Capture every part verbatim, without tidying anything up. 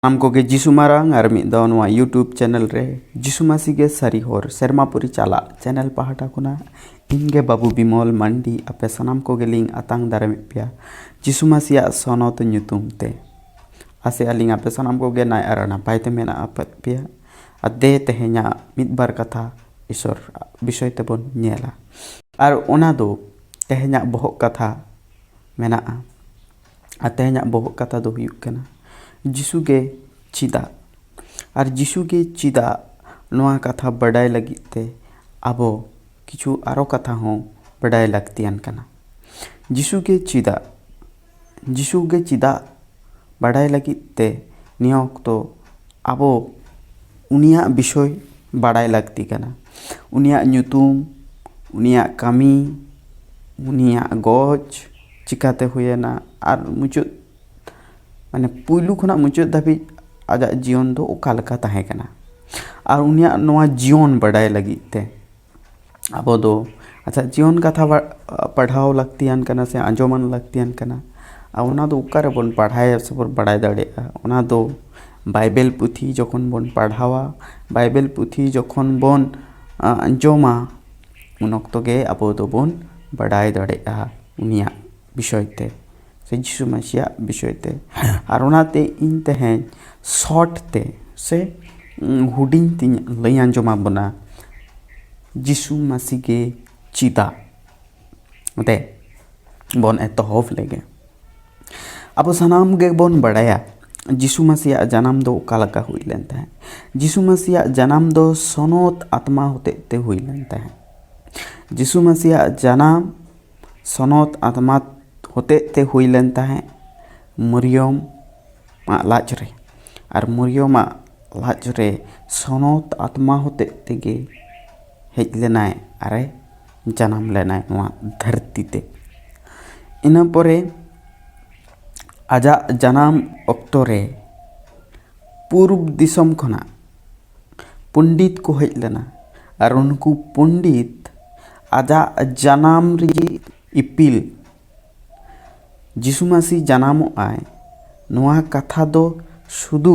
ᱥᱟᱱᱟᱢ ᱠᱚᱜᱮ ᱡᱤᱥᱩ ᱢᱟᱨᱟᱝ ᱟᱨ ᱢᱤᱫ ᱫᱷᱟᱣ ᱱᱚᱣᱟ YouTube ᱪᱮᱱᱮᱞ ᱨᱮ ᱡᱤᱥᱩ ᱢᱟᱹᱥᱤ ᱜᱮ ᱥᱟᱹᱨᱤ ᱦᱚᱨ ᱥᱮᱨᱢᱟ ᱯᱩᱨᱤ ᱪᱟᱞᱟᱜ ᱪᱮᱱᱮᱞ ᱯᱟᱦᱴᱟ ᱠᱷᱚᱱᱟᱜ ᱤᱧ ᱜᱮ ᱵᱟᱹᱵᱩ ᱵᱤᱢᱚᱞ ᱢᱟᱱᱰᱤ ᱟᱯᱮ ᱥᱟᱱᱟᱢ ᱠᱚᱜᱮ ᱞᱤᱧ ᱟᱛᱟᱝ ᱫᱟᱨᱟᱢᱮᱫ ᱯᱮᱭᱟ ᱡᱤᱥᱩ ᱢᱟᱹᱥᱤᱭᱟᱜ ᱥᱚᱱᱚᱛ ᱧᱩᱛᱩᱢ ᱛᱮ᱾ ᱟᱥᱮ ᱟᱹᱞᱤᱧ ᱟᱯᱮ ᱥᱟᱱᱟᱢ ᱠᱚᱜᱮ ᱱᱟᱭ ᱟᱨ ᱱᱟᱯᱟᱭ ᱛᱮ ᱢᱮᱱᱟᱜ ᱟᱠᱟᱫ ᱯᱮᱭᱟ᱾ ᱟᱨ ᱫᱮ ᱛᱮᱦᱮᱧᱟᱜ ᱢᱤᱫ ᱵᱟᱨ ᱠᱟᱛᱷᱟ ᱤᱥᱚᱨ ᱵᱤᱥᱚᱭ ᱛᱮᱵᱚᱱ ᱧᱮᱞᱟ᱾ ᱟᱨ ᱚᱱᱟ ᱫᱚ ᱛᱮᱦᱮᱧᱟᱜ ᱵᱚᱦᱚᱜ ᱠᱟᱛᱷᱟ ᱢᱮᱱᱟᱜᱼᱟ᱾ ᱟᱨ ᱛᱮᱦᱮᱧᱟᱜ ᱵᱚᱦᱚᱜ ᱠᱟᱛᱷᱟ ᱫᱚ ᱦᱩᱭᱩᱜ ᱠᱟᱱᱟ ᱡᱤᱥᱩ ᱜᱮ ᱪᱮᱫᱟᱜ᱾ ᱟᱨ ᱡᱤᱥᱩ ᱜᱮ ᱪᱮᱫᱟᱜ, ᱱᱚᱣᱟ ᱠᱟᱛᱷᱟ ᱵᱟᱰᱟᱭ ᱞᱟᱹᱜᱤᱫ ᱛᱮ ᱟᱵᱚ ᱠᱤᱪᱷᱩ ᱟᱨᱚ ᱠᱟᱛᱷᱟ ᱦᱚᱸ ᱵᱟᱰᱟᱭ ᱞᱟᱹᱠᱛᱤᱭᱟᱱ ᱠᱟᱱᱟ᱾ ᱡᱤᱥᱩ ᱜᱮ ᱪᱮᱫᱟᱜ, ᱡᱤᱥᱩ ᱜᱮ ᱪᱮᱫᱟᱜ ᱵᱟᱰᱟᱭ ᱞᱟᱹᱜᱤᱫ ᱛᱮ ᱱᱤᱭᱟᱹ ᱚᱠᱛᱚ ᱟᱵᱚ ᱩᱱᱤᱭᱟᱜ ᱵᱤᱥᱚᱭ ᱵᱟᱰᱟᱭ ᱞᱟᱹᱠᱛᱤ ᱠᱟᱱᱟ᱾ ᱩᱱᱤᱭᱟᱜ ᱧᱩᱛᱩᱢ, ᱩᱱᱤᱭᱟᱜ ᱠᱟᱹᱢᱤ, ᱩᱱᱤᱭᱟᱜ ᱜᱚᱡ ᱪᱤᱠᱟᱹᱛᱮ ᱦᱩᱭᱮᱱᱟ, ᱟᱨ ᱢᱩᱪᱟᱹᱫ, ᱢᱟᱱᱮ, ᱯᱩᱭᱞᱩ ᱠᱷᱚᱱᱟᱜ ᱢᱩᱪᱟᱹᱫ ᱫᱷᱟᱹᱵᱤᱡ ᱟᱡᱟᱜ ᱡᱤᱭᱚᱱ ᱫᱚ ᱚᱠᱟ ᱞᱮᱠᱟ ᱛᱟᱦᱮᱸ ᱠᱟᱱᱟ, ᱟᱨ ᱩᱱᱤᱭᱟᱜ ᱱᱚᱣᱟ ᱡᱤᱭᱚᱱ ᱵᱟᱰᱟᱭ ᱞᱟᱹᱜᱤᱫ ᱛᱮ ᱟᱵᱚ ᱫᱚ, ᱟᱪᱪᱷᱟ, ᱡᱤᱭᱚᱱ ᱠᱟᱛᱷᱟ ᱵᱟ-, ᱯᱟᱲᱦᱟᱣ ᱞᱟᱹᱠᱛᱤᱭᱟᱱ ᱠᱟᱱᱟ ᱥᱮ ᱟᱸᱡᱚᱢᱟᱱ ᱞᱟᱹᱠᱛᱤᱭᱟᱱ ᱠᱟᱱᱟ? ᱟᱨ ᱚᱱᱟ ᱫᱚ ᱚᱠᱟ ᱨᱮᱵᱚᱱ ᱯᱟᱲᱦᱟᱭᱟ ᱥᱮᱵᱚᱱ ᱵᱟᱲᱟᱭ ᱫᱟᱲᱮᱭᱟᱜᱼᱟ? ᱚᱱᱟ ᱫᱚ ᱵᱟᱭᱵᱮᱞ ᱯᱩᱛᱷᱤ ᱡᱚᱠᱷᱚᱱ ᱵᱚᱱ ᱯᱟᱲᱦᱟᱣᱟ, ᱵᱟᱭᱵᱮᱞ ᱯᱩᱛᱷᱤ ᱡᱚᱠᱷᱚᱱ ᱵᱚᱱ, ᱟ, ᱟᱸᱡᱚᱢᱟ, ᱩᱱ ᱚᱠᱛᱚ ᱜᱮ ᱟᱵᱚ ᱫᱚᱵᱚᱱ ᱵᱟᱰᱟᱭ ᱫᱟᱲᱮᱭᱟᱜᱼᱟ ᱩᱱᱤᱭᱟᱜ ᱵᱤᱥᱚᱭ ᱛᱮ, ᱥᱮ ᱡᱤᱥᱩ ᱢᱟᱹᱥᱤᱭᱟᱜ ᱵᱤᱥᱚᱭ ᱛᱮ᱾ ᱟᱨ ᱚᱱᱟᱛᱮ ᱤᱧ ᱛᱮᱦᱮᱧ ᱥᱚᱨᱴ ᱛᱮ ᱥᱮ, ᱩᱸ, ᱦᱩᱰᱤᱧ ᱛᱤᱧ ᱞᱟᱹᱭ ᱟᱸᱡᱚᱢ ᱟᱵᱚᱱᱟ, ᱡᱤᱥᱩ ᱢᱟᱹᱥᱤ ᱜᱮ ᱪᱮᱫᱟᱜ᱾ ᱚᱱᱟᱛᱮ ᱵᱚᱱ ᱮᱛᱚᱦᱚᱵ ᱞᱮᱜᱮ᱾ ᱟᱵᱚ ᱥᱟᱱᱟᱢ ᱜᱮᱵᱚᱱ ᱵᱟᱲᱟᱭᱟ ᱡᱤᱥᱩ ᱢᱟᱹᱥᱤᱭᱟᱜ ᱡᱟᱱᱟᱢ ᱫᱚ ᱚᱠᱟ ᱞᱮᱠᱟ ᱦᱩᱭ ᱞᱮᱱ ᱛᱟᱦᱮᱸᱫ᱾ ᱡᱤᱥᱩ ᱢᱟᱹᱥᱤᱭᱟᱜ ᱡᱟᱱᱟᱢ ᱫᱚ ᱥᱚᱱᱚᱛ ᱟᱛᱢᱟ ᱦᱚᱛᱮᱡ ᱛᱮ ᱦᱩᱭ ᱞᱮᱱ ᱛᱟᱦᱮᱸᱫ᱾ ᱡᱤᱥᱩ ᱢᱟᱹᱥᱤᱭᱟᱜ ᱡᱟᱱᱟᱢ ᱥᱚᱱᱚᱛ ᱟᱛᱢᱟ ᱦᱚᱛᱮᱡ ᱛᱮ ᱦᱩᱭ ᱞᱮᱱ ᱛᱟᱦᱮᱸᱫ ᱢᱚᱨᱤᱭᱚᱢ ᱟᱜ ᱞᱟᱡ ᱨᱮ᱾ ᱟᱨ ᱢᱚᱨᱤᱭᱚᱢᱟᱜ ᱞᱟᱡ ᱨᱮ ᱥᱚᱱᱚᱛ ᱟᱛᱢᱟ ᱦᱚᱛᱮᱡ ᱛᱮᱜᱮ ᱦᱮᱡ ᱞᱮᱱᱟᱭ ᱟᱨᱮ ᱡᱟᱱᱟᱢ ᱞᱮᱱᱟᱭ ᱱᱚᱣᱟ ᱫᱷᱟᱹᱨᱛᱤ ᱛᱮ᱾ ᱤᱱᱟᱹ ᱯᱚᱨᱮ ᱟᱡᱟᱜ ᱡᱟᱱᱟᱢ ᱚᱠᱛᱚ ᱨᱮ ᱯᱩᱨᱩᱵ ᱫᱤᱥᱚᱢ ᱠᱷᱚᱱᱟᱜ ᱯᱚᱱᱰᱤᱛ ᱠᱚ ᱦᱮᱡ ᱞᱮᱱᱟ᱾ ᱟᱨ ᱩᱱᱠᱩ ᱯᱚᱱᱰᱤᱛ ᱟᱡᱟᱜ ᱡᱟᱱᱟᱢ ᱨᱮᱜᱮ ᱤᱯᱤᱞ ᱡᱤᱥᱩ ᱢᱟᱹᱥᱤ ᱡᱟᱱᱟᱢᱚᱜ ᱟᱭ, ᱱᱚᱣᱟ ᱠᱟᱛᱷᱟ ᱫᱚ ᱥᱩᱫᱷᱩ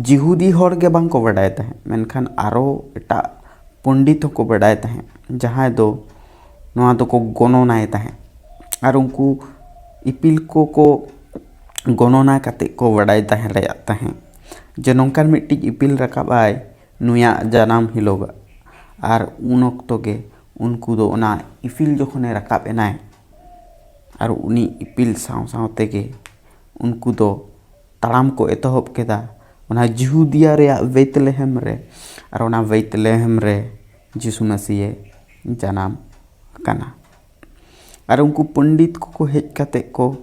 ᱡᱤᱦᱩᱫᱤ ᱦᱚᱲ ᱜᱮ ᱵᱟᱝ ᱠᱚ ᱵᱟᱰᱟᱭ ᱛᱟᱦᱮᱸᱫ, ᱢᱮᱱᱠᱷᱟᱱ ᱟᱨᱚ ᱮᱴᱟᱜ ᱯᱚᱱᱰᱤᱛ ᱦᱚᱸᱠᱚ ᱵᱟᱰᱟᱭ ᱛᱟᱦᱮᱸᱫ, ᱡᱟᱦᱟᱸᱭ ᱫᱚ ᱱᱚᱣᱟ ᱫᱚᱠᱚ ᱜᱚᱱᱚᱱᱟᱭ ᱛᱟᱦᱮᱸᱫ᱾ ᱟᱨ ᱩᱱᱠᱩ ᱤᱯᱤᱞ ᱠᱚᱠᱚ ᱜᱚᱱᱚᱱᱟ ᱠᱟᱛᱮ ᱠᱚ ᱵᱟᱰᱟᱭ ᱛᱟᱦᱮᱸ ᱫᱟᱲᱮᱭᱟᱜ ᱛᱟᱦᱮᱸᱫ ᱡᱮ ᱱᱚᱝᱠᱟᱱ ᱢᱤᱫᱴᱤᱡ ᱤᱯᱤᱞ ᱨᱟᱠᱟᱵ ᱟᱭ ᱱᱩᱭᱟᱜ ᱡᱟᱱᱟᱢ ᱦᱤᱞᱳᱜ᱾ ᱟᱨ ᱩᱱ ᱚᱠᱛᱚ ᱜᱮ ᱩᱱᱠᱩ ᱫᱚ ᱚᱱᱟ ᱤᱯᱤᱞ ᱡᱚᱠᱷᱚᱱᱮ ᱨᱟᱠᱟᱵ ᱮᱱᱟᱭ, ᱟᱨ ᱩᱱᱤ ᱤᱯᱤᱞ ᱥᱟᱶ ᱥᱟᱶ ᱛᱮᱜᱮ ᱩᱱᱠᱩ ᱫᱚ ᱛᱟᱲᱟᱢ ᱠᱚ ᱮᱛᱚᱦᱚᱵ ᱠᱮᱫᱟ ᱚᱱᱟ ᱡᱤᱦᱩᱫᱤᱭᱟ ᱨᱮᱭᱟᱜ ᱵᱮᱛᱞᱮᱦᱮᱢ ᱨᱮ᱾ ᱟᱨ ᱚᱱᱟ ᱵᱮᱛᱞᱮᱦᱮᱢ ᱨᱮ ᱡᱤᱥᱩ ᱢᱟᱹᱥᱤᱭᱮ ᱡᱟᱱᱟᱢ ᱟᱠᱟᱱᱟ᱾ ᱟᱨ ᱩᱱᱠᱩ ᱯᱚᱱᱰᱤᱛ ᱠᱚᱠᱚ ᱦᱮᱡ ᱠᱟᱛᱮ ᱠᱚ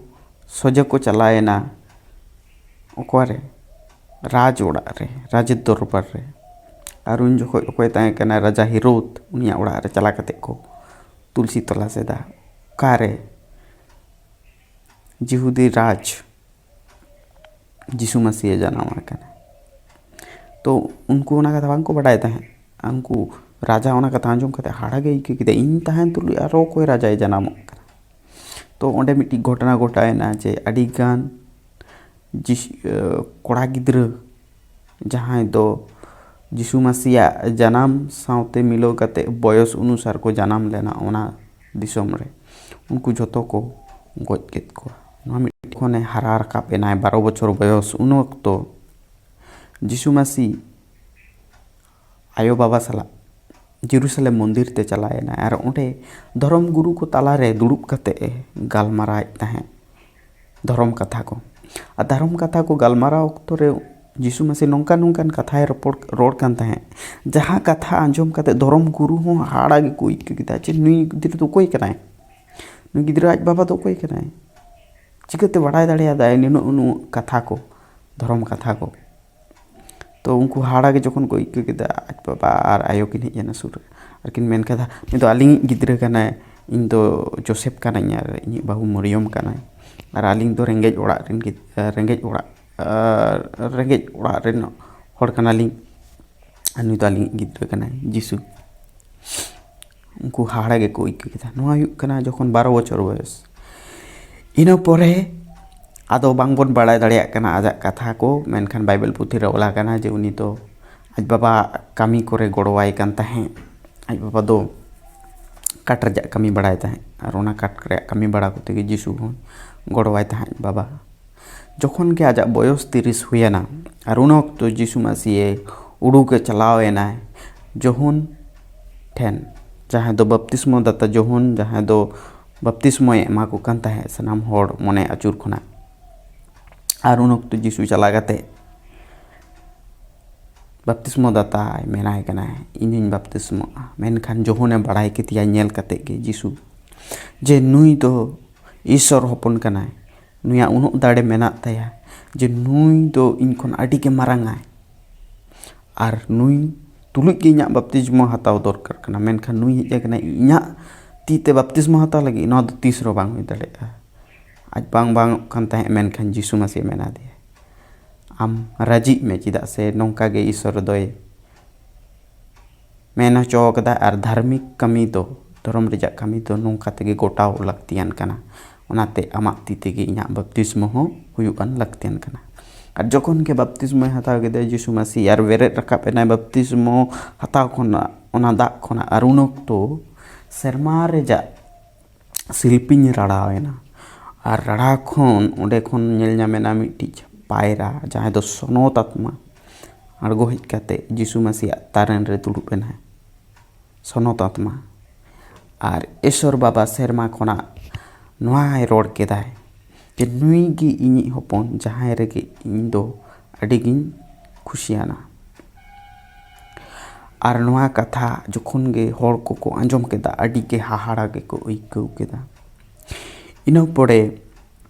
ᱥᱚᱡᱷᱮ ᱠᱚ ᱪᱟᱞᱟᱣᱮᱱᱟ ᱚᱠᱟᱨᱮ? ᱨᱟᱡᱽ ᱚᱲᱟᱜ ᱨᱮ, ᱨᱟᱡᱽ ᱫᱚᱨᱵᱟᱨ ᱨᱮ᱾ ᱟᱨ ᱩᱱ ᱡᱚᱠᱷᱚᱡ ᱚᱠᱚᱭ ᱛᱟᱦᱮᱸ ᱠᱟᱱᱟ? ᱨᱟᱡᱟ ᱦᱤᱨᱳᱫ᱾ ᱩᱱᱤᱭᱟᱜ ᱚᱲᱟᱜ ᱨᱮ ᱪᱟᱞᱟᱣ ᱠᱟᱛᱮ ᱠᱚ ᱛᱩᱞᱥᱤ ᱛᱚᱞᱟᱥ ᱮᱫᱟ, ᱚᱠᱟᱨᱮ ᱡᱤᱦᱩᱫᱤ ᱨᱟᱡᱽ ᱡᱤᱥᱩ ᱢᱟᱹᱥᱤᱭᱮ ᱡᱟᱱᱟᱢ ᱟᱠᱟᱱᱟ᱾ ᱛᱚ ᱩᱱᱠᱩ ᱚᱱᱟ ᱠᱟᱛᱷᱟ ᱵᱟᱝᱠᱚ ᱵᱟᱰᱟᱭ ᱛᱟᱦᱮᱸᱫ᱾ ᱩᱱᱠᱩ ᱨᱟᱡᱟ ᱚᱱᱟ ᱠᱟᱛᱷᱟ ᱟᱸᱡᱚᱢ ᱠᱟᱛᱮ ᱦᱟᱦᱟᱲᱟ ᱜᱮ ᱟᱹᱭᱠᱟᱹᱣ ᱠᱮᱫᱟ, ᱤᱧ ᱛᱟᱦᱮᱱ ᱛᱩᱞᱩᱡ ᱟᱨᱚ ᱚᱠᱚᱭ ᱨᱟᱡᱟᱭ ᱡᱟᱱᱟᱢᱚᱜ ᱠᱟᱱᱟ? ᱛᱚ ᱚᱸᱰᱮ ᱢᱤᱫᱴᱤᱡ ᱜᱷᱚᱴᱚᱱᱟ ᱜᱷᱚᱴᱟᱣᱮᱱᱟ ᱡᱮ ᱟᱹᱰᱤᱜᱟᱱ ᱡᱤᱥ-, ᱮ, ᱠᱚᱲᱟ ᱜᱤᱫᱽᱨᱟᱹ ᱡᱟᱦᱟᱸᱭ ᱫᱚ ᱡᱤᱥᱩ ᱢᱟᱹᱥᱤᱭᱟᱜ ᱡᱟᱱᱟᱢ ᱥᱟᱶᱛᱮ ᱢᱤᱞᱟᱹᱣ ᱠᱟᱛᱮ ᱵᱚᱭᱚᱥ ᱚᱱᱩᱥᱟᱨ ᱠᱚ ᱡᱟᱱᱟᱢ ᱞᱮᱱᱟ ᱚᱱᱟ ᱫᱤᱥᱚᱢ ᱨᱮ, ᱩᱱᱠᱩ ᱡᱷᱚᱛᱚ ᱠᱚ ᱜᱚᱡ ᱠᱮᱫ ᱠᱚᱣᱟ᱾ ᱱᱚᱣᱟ ᱢᱤᱫ ᱠᱷᱚᱱᱮ ᱦᱟᱨᱟ ᱨᱟᱠᱟᱵ ᱮᱱᱟᱭ, ᱵᱟᱨᱚ ᱵᱚᱪᱷᱚᱨ ᱵᱚᱭᱚᱥ, ᱩᱱ ᱚᱠᱛᱚ ᱡᱤᱥᱩ ᱢᱟᱹᱥᱤ ᱟᱭᱳ ᱵᱟᱵᱟ ᱥᱟᱞᱟᱜ ᱡᱮᱨᱩᱥᱟᱞᱮᱢ ᱢᱚᱱᱫᱤᱨ ᱛᱮ ᱪᱟᱞᱟᱣ ᱮᱱᱟᱭ ᱟᱨ ᱚᱸᱰᱮ ᱫᱷᱚᱨᱚᱢ ᱜᱩᱨᱩ ᱠᱚ ᱛᱟᱞᱟᱨᱮ ᱫᱩᱲᱩᱵ ᱠᱟᱛᱮ ᱮ ᱜᱟᱞᱢᱟᱨᱟᱣᱮᱫ ᱛᱟᱦᱮᱸᱫ ᱫᱷᱚᱨᱚᱢ ᱠᱟᱛᱷᱟ ᱠᱚ᱾ ᱟᱨ ᱫᱷᱚᱨᱚᱢ ᱠᱟᱛᱷᱟ ᱠᱚ ᱜᱟᱞᱢᱟᱨᱟᱣ ᱚᱠᱛᱚ ᱨᱮ ᱡᱤᱥᱩ ᱢᱟᱹᱥᱤ ᱱᱚᱝᱠᱟᱱ ᱱᱚᱝᱠᱟᱱ ᱠᱟᱛᱷᱟᱭ ᱨᱚᱯᱚᱲ, ᱨᱚᱲ ᱠᱟᱱ ᱛᱟᱦᱮᱸᱫ, ᱡᱟᱦᱟᱸ ᱠᱟᱛᱷᱟ ᱟᱸᱡᱚᱢ ᱠᱟᱛᱮ ᱫᱷᱚᱨᱚᱢ ᱜᱩᱨᱩ ᱦᱚᱸ ᱦᱟᱦᱟᱲᱟ ᱜᱮᱠᱚ ᱟᱹᱭᱠᱟᱹᱣ ᱠᱮᱫᱟ ᱡᱮ ᱱᱩᱭ ᱜᱤᱫᱽᱨᱟᱹ ᱫᱚ ᱚᱠᱚᱭ ᱠᱟᱱᱟᱭ? ᱱᱩᱭ ᱜᱤᱫᱽᱨᱟᱹ ᱟᱡ ᱵᱟᱵᱟ ᱫᱚ ᱚᱠᱚᱭ ᱠᱟᱱᱟᱭ? ᱪᱤᱠᱟᱹᱛᱮ ᱵᱟᱲᱟᱭ ᱫᱟᱲᱮᱭᱟᱫᱟᱭ ᱱᱩᱱᱟᱹᱜ, ᱱᱩᱱᱟᱹᱜ ᱠᱟᱛᱷᱟ ᱠᱚ, ᱫᱷᱚᱨᱚᱢ ᱠᱟᱛᱷᱟ ᱠᱚ? ᱛᱚ ᱩᱱᱠᱩ ᱦᱟᱦᱟᱲᱟ ᱜᱮ ᱡᱚᱠᱷᱚᱱ ᱠᱚ ᱟᱹᱭᱠᱟᱹᱣ ᱠᱮᱫᱟ, ᱟᱡ ᱵᱟᱵᱟ ᱟᱨ ᱟᱭᱳ ᱠᱤᱱ ᱦᱮᱡ ᱮᱱᱟ ᱥᱩᱨ ᱨᱮ᱾ ᱟᱨ ᱠᱤᱱ ᱢᱮᱱ ᱠᱮᱫᱟ, "ᱱᱩᱭ ᱫᱚ ᱟᱹᱞᱤᱧᱤᱡ ᱜᱤᱫᱽᱨᱟᱹ ᱠᱟᱱᱟᱭ, ᱤᱧ ᱫᱚ ᱡᱳᱥᱮᱯ ᱠᱟᱹᱱᱟᱹᱧ ᱟᱨ ᱤᱧᱤᱡ ᱵᱟᱹᱦᱩ ᱢᱚᱨᱤᱭᱚᱢ ᱠᱟᱱᱟᱭ᱾ ᱟᱨ ᱟᱹᱞᱤᱧ ᱫᱚ ᱨᱮᱸᱜᱮᱡ ᱚᱲᱟᱜ ᱨᱮᱱ ᱜᱤᱫ-, ᱨᱮᱸᱜᱮᱡ ᱚᱲᱟᱜ, ᱟᱨ ᱨᱮᱸᱜᱮᱡ ᱚᱲᱟᱜ ᱨᱮᱱ ᱦᱚᱲ ᱠᱟᱱᱟᱞᱤᱧ᱾ ᱟᱨ ᱱᱩᱭ ᱫᱚ ᱟᱹᱞᱤᱧᱤᱡ ᱜᱤᱫᱽᱨᱟᱹ ᱠᱟᱱᱟᱭ, ᱡᱤᱥᱩ᱾" ᱩᱱᱠᱩ ᱦᱟᱦᱟᱲᱟ ᱜᱮᱠᱚ ᱟᱹᱭᱠᱟᱹᱣ ᱠᱮᱫᱟ᱾ ᱱᱚᱣᱟ ᱦᱩᱭᱩᱜ ᱠᱟᱱᱟ ᱡᱚᱠᱷᱚᱱ ᱵᱟᱨᱚ ᱵᱚᱪᱷᱚᱨ ᱵᱚᱭᱚᱥ᱾ ᱤᱱᱟᱹ ᱯᱚᱨᱮ ᱟᱫᱚ ᱵᱟᱝᱵᱚᱱ ᱵᱟᱲᱟᱭ ᱫᱟᱲᱮᱭᱟᱜ ᱠᱟᱱᱟ ᱟᱡᱟᱜ ᱠᱟᱛᱷᱟ ᱠᱚ, ᱢᱮᱱᱠᱷᱟᱱ ᱵᱟᱭᱵᱮᱞ ᱯᱩᱛᱷᱤ ᱨᱮ ᱚᱞ ᱟᱠᱟᱱᱟ ᱡᱮ ᱩᱱᱤ ᱫᱚ ᱟᱡ ᱵᱟᱵᱟ ᱠᱟᱹᱢᱤ ᱠᱚᱨᱮ ᱜᱚᱲᱚᱣᱟᱭ ᱠᱟᱱ ᱛᱟᱦᱮᱸᱫ᱾ ᱟᱡ ᱵᱟᱵᱟ ᱫᱚ ᱠᱟᱴ ᱨᱮᱭᱟᱜ ᱠᱟᱹᱢᱤ ᱵᱟᱲᱟᱭ ᱛᱟᱦᱮᱸᱫ, ᱟᱨ ᱚᱱᱟ ᱠᱟᱴ ᱨᱮᱭᱟᱜ ᱠᱟᱹᱢᱤ ᱵᱟᱲᱟ ᱠᱚᱛᱮ ᱜᱮ ᱡᱤᱥᱩ ᱦᱚᱸ ᱜᱚᱲᱚᱣᱟᱭ ᱛᱟᱦᱮᱸᱫ ᱟᱡ ᱵᱟᱵᱟ᱾ ᱡᱚᱠᱷᱚᱱ ᱜᱮ ᱟᱡᱟᱜ ᱵᱚᱭᱚᱥ ᱛᱤᱨᱤᱥ ᱦᱩᱭᱮᱱᱟ, ᱟᱨ ᱩᱱ ᱚᱠᱛᱚ ᱡᱤᱥᱩ ᱢᱟᱹᱥᱤᱭᱮ ᱩᱰᱩᱠᱮ ᱪᱟᱞᱟᱣ ᱮᱱᱟᱭ ᱡᱚᱦᱚᱱ ᱴᱷᱮᱱ, ᱡᱟᱦᱟᱸᱭ ᱫᱚ ᱵᱟᱯᱛᱤᱥᱢᱚ ᱫᱟᱛᱟ ᱡᱚᱦᱚᱱ, ᱡᱟᱦᱟᱸᱭ ᱫᱚ ᱵᱟᱯᱛᱤᱥᱢᱚᱭ ᱮᱢᱟ ᱠᱚ ᱠᱟᱱ ᱛᱟᱦᱮᱸᱫ ᱥᱟᱱᱟᱢ ᱦᱚᱲ ᱢᱚᱱᱮ ᱟᱹᱪᱩᱨ ᱠᱷᱚᱱᱟᱜ᱾ ᱟᱨ ᱩᱱ ᱚᱠᱛᱚ ᱡᱤᱥᱩ ᱪᱟᱞᱟᱣ ᱠᱟᱛᱮ ᱵᱟᱯᱛᱤᱥᱢᱚ ᱫᱟᱛᱟᱭ ᱢᱮᱱᱟᱭ ᱠᱟᱱᱟᱭ, "ᱤᱧ ᱦᱚᱧ ᱵᱟᱯᱛᱤᱥᱢᱚᱜᱼᱟ᱾" ᱢᱮᱱᱠᱷᱟᱱ ᱡᱚᱦᱚᱱᱮ ᱵᱟᱲᱟᱭ ᱠᱮᱫᱮᱭᱟ ᱧᱮᱞ ᱠᱟᱛᱮ ᱜᱮ ᱡᱤᱥᱩ, ᱡᱮ ᱱᱩᱭ ᱫᱚ ᱤᱥᱚᱨ ᱦᱚᱯᱚᱱ ᱠᱟᱱᱟᱭ, ᱱᱩᱭᱟᱜ ᱩᱱᱟᱹᱜ ᱫᱟᱲᱮ ᱢᱮᱱᱟᱜ ᱛᱟᱭᱟ ᱡᱮ ᱱᱩᱭ ᱫᱚ ᱤᱧ ᱠᱷᱚᱱ ᱟᱹᱰᱤ ᱜᱮ ᱢᱟᱨᱟᱝ ᱟᱭ, ᱟᱨ ᱱᱩᱭ ᱛᱩᱞᱩᱡ ᱜᱮ ᱤᱧᱟᱹᱜ ᱵᱟᱯᱛᱤᱥᱢᱚ ᱦᱟᱛᱟᱣ ᱫᱚᱨᱠᱟᱨ ᱠᱟᱱᱟ, ᱢᱮᱱᱠᱷᱟᱱ ᱱᱩᱭ ᱦᱮᱡ ᱟᱠᱟᱱᱟᱭ ᱤᱧᱟᱹᱜ ᱛᱤ ᱛᱮ ᱵᱟᱯᱛᱤᱥᱢᱚ ᱦᱟᱛᱟᱣ ᱞᱟᱹᱜᱤᱫ, ᱱᱚᱣᱟ ᱫᱚ ᱛᱤᱥ ᱨᱮᱦᱚᱸ ᱵᱟᱝ ᱦᱩᱭ ᱫᱟᱲᱮᱭᱟᱜᱼᱟ᱾ ᱟᱡ ᱵᱟᱝ ᱵᱟᱝᱚᱜ ᱠᱟᱱ ᱛᱟᱦᱮᱸᱫ, ᱢᱮᱱᱠᱷᱟᱱ ᱡᱤᱥᱩ ᱢᱟᱹᱥᱤ ᱢᱮᱱᱟᱫᱮᱭᱟ, "ᱟᱢ ᱨᱟᱹᱡᱤᱜ ᱢᱮ, ᱪᱮᱫᱟᱜ ᱥᱮ ᱱᱚᱝᱠᱟ ᱜᱮ ᱤᱥᱚᱨ ᱫᱚᱭ ᱢᱮᱱ ᱦᱚᱪᱚ ᱠᱟᱫᱟ, ᱟᱨ ᱫᱷᱟᱨᱢᱤᱠ ᱠᱟᱹᱢᱤ ᱫᱚ, ᱫᱷᱚᱨᱚᱢ ᱨᱮᱭᱟᱜ ᱠᱟᱹᱢᱤ ᱫᱚ ᱱᱚᱝᱠᱟ ᱛᱮᱜᱮ ᱜᱚᱴᱟᱣ ᱞᱟᱹᱠᱛᱤᱭᱟᱱ ᱠᱟᱱᱟ, ᱚᱱᱟᱛᱮ ᱟᱢᱟᱜ ᱛᱤ ᱛᱮᱜᱮ ᱤᱧᱟᱹᱜ ᱵᱟᱯᱛᱤᱥᱢᱚ ᱦᱚᱸ ᱦᱩᱭᱩᱜ ᱟᱱ ᱞᱟᱹᱠᱛᱤᱭᱟᱱ ᱠᱟᱱᱟ᱾" ᱟᱨ ᱡᱚᱠᱷᱚᱱ ᱜᱮ ᱵᱟᱯᱛᱤᱥᱢᱚᱭ ᱦᱟᱛᱟᱣ ᱠᱮᱫᱟ ᱡᱤᱥᱩ ᱢᱟᱹᱥᱤ, ᱟᱨ ᱵᱮᱨᱮᱫ ᱨᱟᱠᱟᱵ ᱮᱱᱟᱭ ᱵᱟᱯᱛᱤᱥᱢᱚ ᱦᱟᱛᱟᱣ ᱠᱷᱚᱱᱟᱜ, ᱚᱱᱟ ᱫᱟᱜ ᱠᱷᱚᱱᱟᱜ, ᱟᱨ ᱩᱱ ᱚᱠᱛᱚ ᱥᱮᱨᱢᱟ ᱨᱮᱭᱟᱜ ᱥᱤᱞᱯᱤᱧ ᱨᱟᱲᱟᱣ ᱮᱱᱟ, ᱟᱨ ᱨᱟᱲᱟ ᱠᱷᱚᱱ, ᱚᱸᱰᱮ ᱠᱷᱚᱱ ᱧᱮᱞ ᱧᱟᱢ ᱮᱱᱟ ᱢᱤᱫᱴᱤᱡ ᱯᱟᱭᱨᱟ, ᱡᱟᱦᱟᱸᱭ ᱫᱚ ᱥᱚᱱᱚᱛ ᱟᱛᱢᱟ, ᱟᱬᱜᱚ ᱦᱮᱡ ᱠᱟᱛᱮ ᱡᱤᱥᱩ ᱢᱟᱹᱥᱤᱭᱟᱜ ᱛᱟᱨᱮᱱ ᱨᱮ ᱫᱩᱲᱩᱵ ᱮᱱᱟᱭ ᱥᱚᱱᱚᱛ ᱟᱛᱢᱟ᱾ ᱟᱨ ᱤᱥᱚᱨ ᱵᱟᱵᱟ ᱥᱮᱨᱢᱟ ᱠᱷᱚᱱᱟᱜ ᱱᱚᱣᱟᱭ ᱨᱚᱲ ᱠᱮᱫᱟᱭ ᱡᱮ, "ᱱᱩᱭ ᱜᱮ ᱤᱧᱤᱡ ᱦᱚᱯᱚᱱ, ᱡᱟᱦᱟᱸᱭ ᱨᱮᱜᱮ ᱤᱧ ᱫᱚ ᱟᱹᱰᱤ ᱜᱤᱧ ᱠᱷᱩᱥᱤᱭᱟᱱᱟ᱾" ᱟᱨ ᱱᱚᱣᱟ ᱠᱟᱛᱷᱟ ᱡᱚᱠᱷᱚᱱ ᱜᱮ ᱦᱚᱲ ᱠᱚᱠᱚ ᱟᱸᱡᱚᱢ ᱠᱮᱫᱟ, ᱟᱹᱰᱤ ᱜᱮ ᱦᱟᱦᱟᱲᱟ ᱜᱮᱠᱚ ᱟᱹᱭᱠᱟᱹᱣ ᱠᱮᱫᱟ᱾ ᱤᱱᱟᱹ ᱯᱚᱨᱮ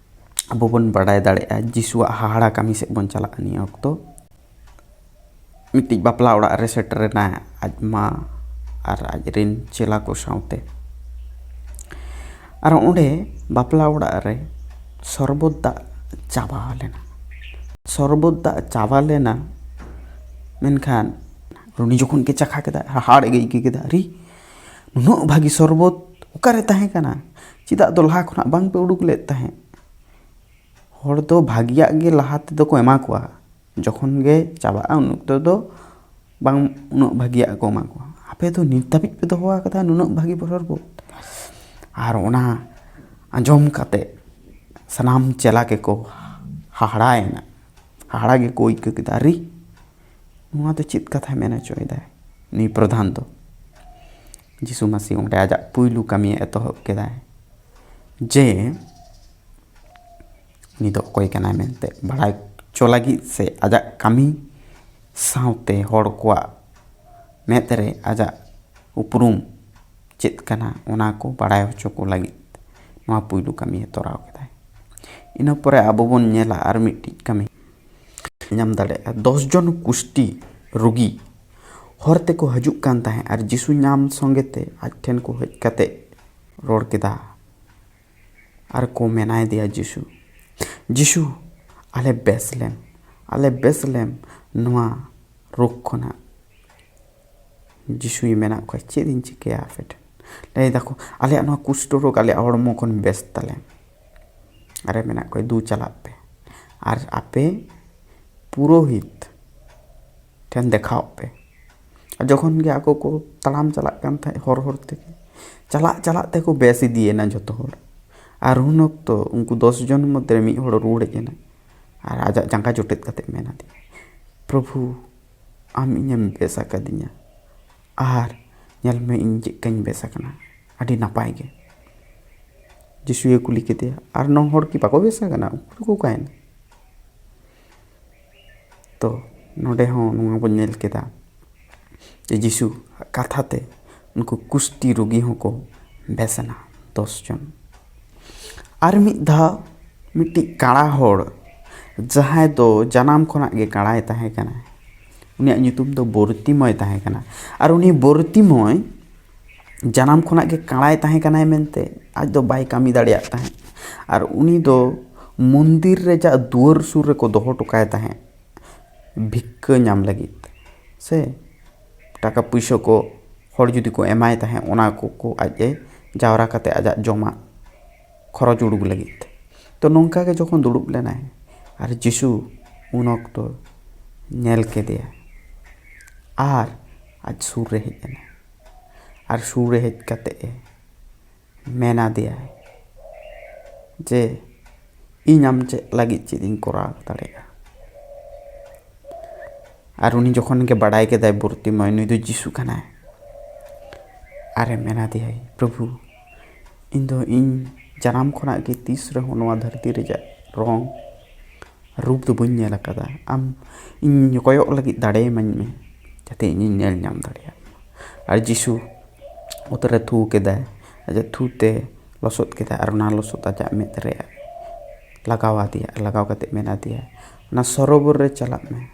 ᱟᱵᱚ ᱵᱚᱱ ᱵᱟᱰᱟᱭ ᱫᱟᱲᱮᱭᱟᱜᱼᱟ, ᱡᱤᱥᱩᱣᱟᱜ ᱦᱟᱦᱟᱲᱟ ᱠᱟᱹᱢᱤ ᱥᱮᱫ ᱵᱚᱱ ᱪᱟᱞᱟᱜᱼᱟ ᱱᱤᱭᱟᱹ ᱚᱠᱛᱚ᱾ ᱢᱤᱫᱴᱤᱡ ᱵᱟᱯᱞᱟ ᱚᱲᱟᱜ ᱨᱮ ᱥᱮᱴᱮᱨ ᱮᱱᱟᱭ ᱟᱡ ᱢᱟ ᱟᱨ ᱟᱡ ᱨᱮᱱ ᱪᱮᱞᱟ ᱠᱚ ᱥᱟᱶᱛᱮ᱾ ᱟᱨ ᱚᱸᱰᱮ ᱵᱟᱯᱞᱟ ᱚᱲᱟᱜ ᱨᱮ ᱥᱚᱨᱵᱚᱛ ᱫᱟᱜ ᱪᱟᱵᱟ ᱞᱮᱱᱟ᱾ ᱥᱚᱨᱵᱚᱛ ᱫᱟᱜ ᱪᱟᱵᱟ ᱞᱮᱱᱟ, ᱢᱮᱱᱠᱷᱟᱱ ᱩᱱᱤ ᱡᱚᱠᱷᱚᱱ ᱜᱮ ᱪᱟᱠᱷᱟ ᱠᱮᱫᱟ, ᱦᱟᱦᱟᱲ ᱜᱮ ᱟᱹᱭᱠᱟᱹᱣ ᱠᱮᱫᱟ, "ᱟᱨᱮ, ᱱᱩᱱᱟᱹᱜ ᱵᱷᱟᱹᱜᱤ ᱥᱚᱨᱵᱚᱛ ᱚᱠᱟᱨᱮ ᱛᱟᱦᱮᱸ ᱠᱟᱱᱟ? ᱪᱮᱫᱟᱜ ᱫᱚ ᱞᱟᱦᱟ ᱠᱷᱚᱱᱟᱜ ᱵᱟᱝ ᱯᱮ ᱩᱰᱩᱠ ᱞᱮᱫ ᱛᱟᱦᱮᱸᱫ?" ᱦᱚᱲ ᱫᱚ ᱵᱷᱟᱹᱜᱤᱭᱟᱜ ᱜᱮ ᱞᱟᱦᱟ ᱛᱮᱫᱚ ᱠᱚ ᱮᱢᱟ ᱠᱚᱣᱟ, ᱡᱚᱠᱷᱚᱱ ᱜᱮ ᱪᱟᱵᱟᱜᱼᱟ ᱩᱱ ᱚᱠᱛᱚ ᱫᱚ ᱵᱟᱝ ᱩᱱᱟᱹᱜ ᱵᱷᱟᱹᱜᱤᱭᱟᱜ ᱠᱚ ᱮᱢᱟ ᱠᱚᱣᱟ᱾ ᱟᱯᱮ ᱫᱚ ᱱᱤᱛ ᱫᱷᱟᱹᱵᱤᱡ ᱯᱮ ᱫᱚᱦᱚ ᱟᱠᱟᱫᱟ ᱱᱩᱱᱟᱹᱜ ᱵᱷᱟᱹᱜᱤ ᱯᱚᱨᱚᱵᱽ᱾ ᱟᱨ ᱚᱱᱟ ᱟᱸᱡᱚᱢ ᱠᱟᱛᱮ ᱥᱟᱱᱟᱢ ᱪᱮᱞᱟ ᱜᱮᱠᱚ ᱦᱟᱦᱟᱲᱟᱭᱮᱱᱟ, ᱦᱟᱦᱟᱲᱟ ᱜᱮᱠᱚ ᱟᱹᱭᱠᱟᱹᱣ ᱠᱮᱫᱟ, ᱟᱨᱮ, ᱱᱚᱣᱟ ᱫᱚ ᱪᱮᱫ ᱠᱟᱛᱷᱟᱭ ᱢᱮᱱ ᱦᱚᱪᱚᱭᱮᱫᱟᱭ ᱱᱩᱭ ᱯᱨᱚᱫᱷᱟᱱ ᱫᱚ? ᱡᱤᱥᱩ ᱢᱟᱹᱥᱤ ᱚᱸᱰᱮ ᱟᱡᱟᱜ ᱯᱩᱭᱞᱩ ᱠᱟᱹᱢᱤ ᱮᱛᱚᱦᱚᱵ ᱠᱮᱫᱟᱭ, ᱡᱮ ᱩᱱᱤ ᱫᱚ ᱚᱠᱚᱭ ᱠᱟᱱᱟᱭ ᱢᱮᱱᱛᱮ ᱵᱟᱲᱟᱭ ᱦᱚᱪᱚ ᱞᱟᱹᱜᱤᱫ ᱥᱮ ᱟᱡᱟᱜ ᱠᱟᱹᱢᱤ ᱥᱟᱶᱛᱮ ᱦᱚᱲ ᱠᱚᱣᱟᱜ ᱢᱮᱫ ᱨᱮ ᱟᱡᱟᱜ ᱩᱯᱨᱩᱢ ᱪᱮᱫ ᱠᱟᱱᱟ ᱚᱱᱟ ᱠᱚ ᱵᱟᱲᱟᱭ ᱦᱚᱪᱚ ᱠᱚ ᱞᱟᱹᱜᱤᱫ ᱱᱚᱣᱟ ᱯᱩᱭᱞᱩ ᱠᱟᱹᱢᱤᱭᱮ ᱛᱚᱨᱟᱣ ᱠᱮᱫᱟᱭ᱾ ᱤᱱᱟᱹ ᱯᱚᱨᱮ ᱟᱵᱚ ᱵᱚᱱ ᱧᱮᱞᱟ ᱟᱨ ᱢᱤᱫᱴᱤᱡ ᱠᱟᱹᱢᱤ ᱧᱟᱢ ᱫᱟᱲᱮᱭᱟᱜᱼᱟ᱾ ᱫᱚᱥ ᱡᱚᱱ ᱠᱩᱥᱴᱤ ᱨᱩᱜᱤ ᱦᱚᱨ ᱛᱮᱠᱚ ᱦᱤᱡᱩᱜ ᱠᱟᱱ ᱛᱟᱦᱮᱸᱫ ᱟᱨ ᱡᱤᱥᱩ ᱧᱟᱢ ᱥᱚᱸᱜᱮ ᱛᱮ ᱟᱡ ᱴᱷᱮᱱ ᱠᱚ ᱦᱮᱡ ᱠᱟᱛᱮ ᱨᱚᱲ ᱠᱮᱫᱟ ᱟᱨ ᱠᱚ ᱢᱮᱱᱟᱭ ᱫᱮᱭᱟ ᱡᱤᱥᱩ, ᱡᱤᱥᱩ, ᱟᱞᱮ ᱵᱮᱥ ᱞᱮᱢ, ᱟᱞᱮ ᱵᱮᱥ ᱞᱮᱢ ᱱᱚᱣᱟ ᱨᱳᱜᱽ ᱠᱷᱚᱱᱟᱜ᱾ ᱡᱤᱥᱩᱭ ᱢᱮᱱᱟᱜ ᱠᱚᱣᱟ, ᱪᱮᱫ ᱤᱧ ᱪᱤᱠᱟᱹᱭᱟ ᱟᱯᱮ ᱴᱷᱮᱱ? ᱞᱟᱹᱭ ᱫᱟᱠᱚ, ᱟᱞᱮᱭᱟᱜ ᱱᱚᱣᱟ ᱠᱩᱥᱴᱚ ᱨᱳᱜᱽ ᱟᱞᱮᱭᱟᱜ ᱦᱚᱲᱢᱚ ᱠᱷᱚᱱ ᱵᱮᱥ ᱛᱟᱞᱮ᱾ ᱟᱨᱮ ᱢᱮᱱᱟᱜ ᱠᱚᱣᱟ, ᱫᱩ ᱪᱟᱞᱟᱜ ᱯᱮ ᱟᱨ ᱟᱯᱮ ᱯᱩᱨᱳᱦᱤᱛ ᱴᱷᱮᱱ ᱫᱮᱠᱷᱟᱣᱚᱜ ᱯᱮ᱾ ᱟᱨ ᱡᱚᱠᱷᱚᱱ ᱜᱮ ᱟᱠᱚ ᱠᱚ ᱛᱟᱲᱟᱢ ᱪᱟᱞᱟᱜ ᱠᱟᱱ ᱛᱟᱦᱮᱸᱫ ᱦᱚᱨ ᱦᱚᱨ ᱛᱮᱜᱮ, ᱪᱟᱞᱟᱜ ᱪᱟᱞᱟᱜ ᱛᱮᱠᱚ ᱵᱮᱥ ᱤᱫᱤᱭᱮᱱᱟ ᱡᱚᱛᱚ ᱦᱚᱲ᱾ ᱟᱨ ᱩᱱ ᱚᱠᱛᱚ ᱩᱱᱠᱩ ᱫᱚᱥ ᱡᱚᱱ ᱢᱚᱫᱽᱫᱷᱮ ᱨᱮ ᱢᱤᱫ ᱦᱚᱲ ᱨᱩᱣᱟᱹᱲ ᱦᱮᱡ ᱮᱱᱟ ᱟᱨ ᱟᱡᱟᱜ ᱡᱟᱸᱜᱟ ᱡᱚᱴᱮᱫ ᱠᱟᱛᱮ ᱢᱮᱱ ᱟᱫᱮᱭᱟ, ᱯᱨᱚᱵᱷᱩ, ᱟᱢ ᱤᱧᱮᱢ ᱵᱮᱥ ᱟᱠᱟᱫᱤᱧᱟ, ᱟᱨ ᱧᱮᱞ ᱢᱮ, ᱤᱧ ᱪᱮᱫ ᱞᱮᱠᱟᱧ ᱵᱮᱥ ᱟᱠᱟᱱᱟ, ᱟᱹᱰᱤ ᱱᱟᱯᱟᱭ ᱜᱮ᱾ ᱡᱤᱥᱩᱭᱮ ᱠᱩᱞᱤ ᱠᱮᱫᱮᱭᱟ, ᱟᱨ ᱱᱚ ᱦᱚᱲ ᱠᱤ ᱵᱟᱠᱚ ᱵᱮᱥ ᱟᱠᱟᱱᱟ? ᱩᱱᱠᱩ ᱫᱚᱠᱚ ᱚᱠᱟᱭᱮᱱᱟ? ᱛᱚ ᱱᱚᱰᱮ ᱦᱚᱸ ᱱᱚᱣᱟ ᱵᱚᱱ ᱧᱮᱞ ᱠᱮᱫᱟ ᱡᱮ ᱡᱤᱥᱩ ᱠᱟᱛᱷᱟ ᱛᱮ ᱩᱱᱠᱩ ᱠᱩᱥᱴᱤ ᱨᱩᱜᱤ ᱦᱚᱸᱠᱚ ᱵᱮᱥ ᱮᱱᱟ, ᱫᱚᱥ ᱡᱚᱱ᱾ ᱟᱨ ᱢᱤᱫ ᱫᱷᱟᱣ ᱢᱤᱫᱴᱤᱡ ᱠᱟᱬᱟ ᱦᱚᱲ, ᱡᱟᱦᱟᱸᱭ ᱫᱚ ᱡᱟᱱᱟᱢ ᱠᱷᱚᱱᱟᱜ ᱜᱮ ᱠᱟᱬᱟᱭ ᱛᱟᱦᱮᱸ ᱠᱟᱱᱟ, ᱩᱱᱤᱭᱟᱜ ᱧᱩᱛᱩᱢ ᱫᱚ ᱵᱚᱨᱛᱤᱢᱚᱭ ᱛᱟᱦᱮᱸ ᱠᱟᱱᱟ᱾ ᱟᱨ ᱩᱱᱤ ᱵᱚᱨᱛᱤᱢᱚᱭ ᱡᱟᱱᱟᱢ ᱠᱷᱚᱱᱟᱜ ᱜᱮ ᱠᱟᱬᱟᱭ ᱛᱟᱦᱮᱸ ᱠᱟᱱᱟᱭ ᱢᱮᱱᱛᱮ ᱟᱡ ᱫᱚ ᱵᱟᱭ ᱠᱟᱹᱢᱤ ᱫᱟᱲᱮᱭᱟᱜ ᱛᱟᱦᱮᱸᱫ᱾ ᱟᱨ ᱩᱱᱤ ᱫᱚ ᱢᱚᱱᱫᱤᱨ ᱨᱮᱭᱟᱜ ᱫᱩᱣᱟᱹᱨ ᱥᱩᱨ ᱨᱮᱠᱚ ᱫᱚᱦᱚ ᱦᱚᱴᱚ ᱠᱟᱭ ᱛᱟᱦᱮᱸᱫ, ᱵᱷᱤᱠᱠᱟᱹ ᱧᱟᱢ ᱞᱟᱹᱜᱤᱫ ᱥᱮ ᱴᱟᱠᱟ ᱯᱩᱭᱥᱟᱹ ᱠᱚ ᱦᱚᱲ ᱡᱩᱫᱤ ᱠᱚ ᱮᱢᱟᱭ ᱛᱟᱦᱮᱸᱫ, ᱚᱱᱟ ᱠᱚ ᱠᱚ ᱟᱡ ᱮ ᱡᱟᱣᱨᱟ ᱠᱟᱛᱮ ᱟᱡᱟᱜ ᱡᱚᱢᱟᱜ ᱠᱷᱚᱨᱚᱪ ᱩᱰᱩᱠ ᱞᱟᱹᱜᱤᱫ᱾ ᱛᱚ ᱱᱚᱝᱠᱟ ᱜᱮ ᱡᱚᱠᱷᱚᱱ ᱫᱩᱲᱩᱵ ᱞᱮᱱᱟᱭ ᱟᱨ ᱡᱤᱥᱩ ᱩᱱ ᱚᱠᱛᱚ ᱧᱮᱞ ᱠᱮᱫᱮᱭᱟ ᱟᱨ ᱟᱡ ᱥᱩᱨ ᱨᱮ ᱦᱮᱡ ᱮᱱᱟᱭ᱾ ᱟᱨ ᱥᱩᱨ ᱨᱮ ᱦᱮᱡ ᱠᱟᱛᱮ ᱮ ᱢᱮᱱ ᱟᱫᱮᱭᱟᱭ ᱡᱮ, "ᱤᱧ ᱟᱢ ᱪᱮᱫ ᱞᱟᱹᱜᱤᱫ ᱪᱮᱫ ᱤᱧ ᱠᱚᱨᱟᱣ ᱫᱟᱲᱮᱭᱟᱜᱼᱟ?" ᱟᱨ ᱩᱱᱤ ᱡᱚᱠᱷᱚᱱ ᱜᱮ ᱵᱟᱰᱟᱭ ᱠᱮᱫᱟᱭ ᱵᱚᱨᱛᱤᱢᱚᱭ ᱱᱩᱭ ᱫᱚ ᱡᱤᱥᱩ ᱠᱟᱱᱟᱭ, ᱟᱨᱮ ᱢᱮᱱ ᱟᱫᱮᱭᱟᱭ, "ᱯᱨᱚᱵᱷᱩ, ᱤᱧ ᱫᱚ ᱤᱧ ᱡᱟᱱᱟᱢ ᱠᱷᱚᱱᱟᱜ ᱜᱮ ᱛᱤᱥ ᱨᱮᱦᱚᱸ ᱱᱚᱣᱟ ᱫᱷᱟᱹᱨᱛᱤ ᱨᱮᱭᱟᱜ ᱨᱚᱝ ᱨᱩᱯ ᱫᱚ ᱵᱟᱹᱧ ᱧᱮᱞ ᱟᱠᱟᱫᱟ᱾ ᱟᱢ ᱤᱧ ᱠᱚᱭᱚᱜ ᱞᱟᱹᱜᱤᱫ ᱫᱟᱲᱮ ᱤᱢᱟᱹᱧ ᱢᱮ, ᱡᱟᱛᱮ ᱤᱧᱤᱧ ᱧᱮᱞ ᱧᱟᱢ ᱫᱟᱲᱮᱭᱟᱜ ᱢᱟ᱾" ᱟᱨ ᱡᱤᱥᱩ ᱚᱛ ᱨᱮ ᱛᱷᱩ ᱠᱮᱫᱟᱭ, ᱟᱡᱟᱜ ᱛᱷᱩ ᱛᱮ ᱞᱚᱥᱚᱫ ᱠᱮᱫᱟᱭ ᱟᱨ ᱚᱱᱟ ᱞᱚᱥᱚᱫ ᱟᱡᱟᱜ ᱢᱮᱫ ᱨᱮ ᱞᱟᱜᱟᱣ ᱟᱫᱮᱭᱟ᱾ ᱞᱟᱜᱟᱣ ᱠᱟᱛᱮ ᱢᱮᱱ ᱟᱫᱮᱭᱟ, "ᱚᱱᱟ ᱥᱚᱨᱳᱵᱚᱨ ᱨᱮ ᱪᱟᱞᱟᱜ ᱢᱮ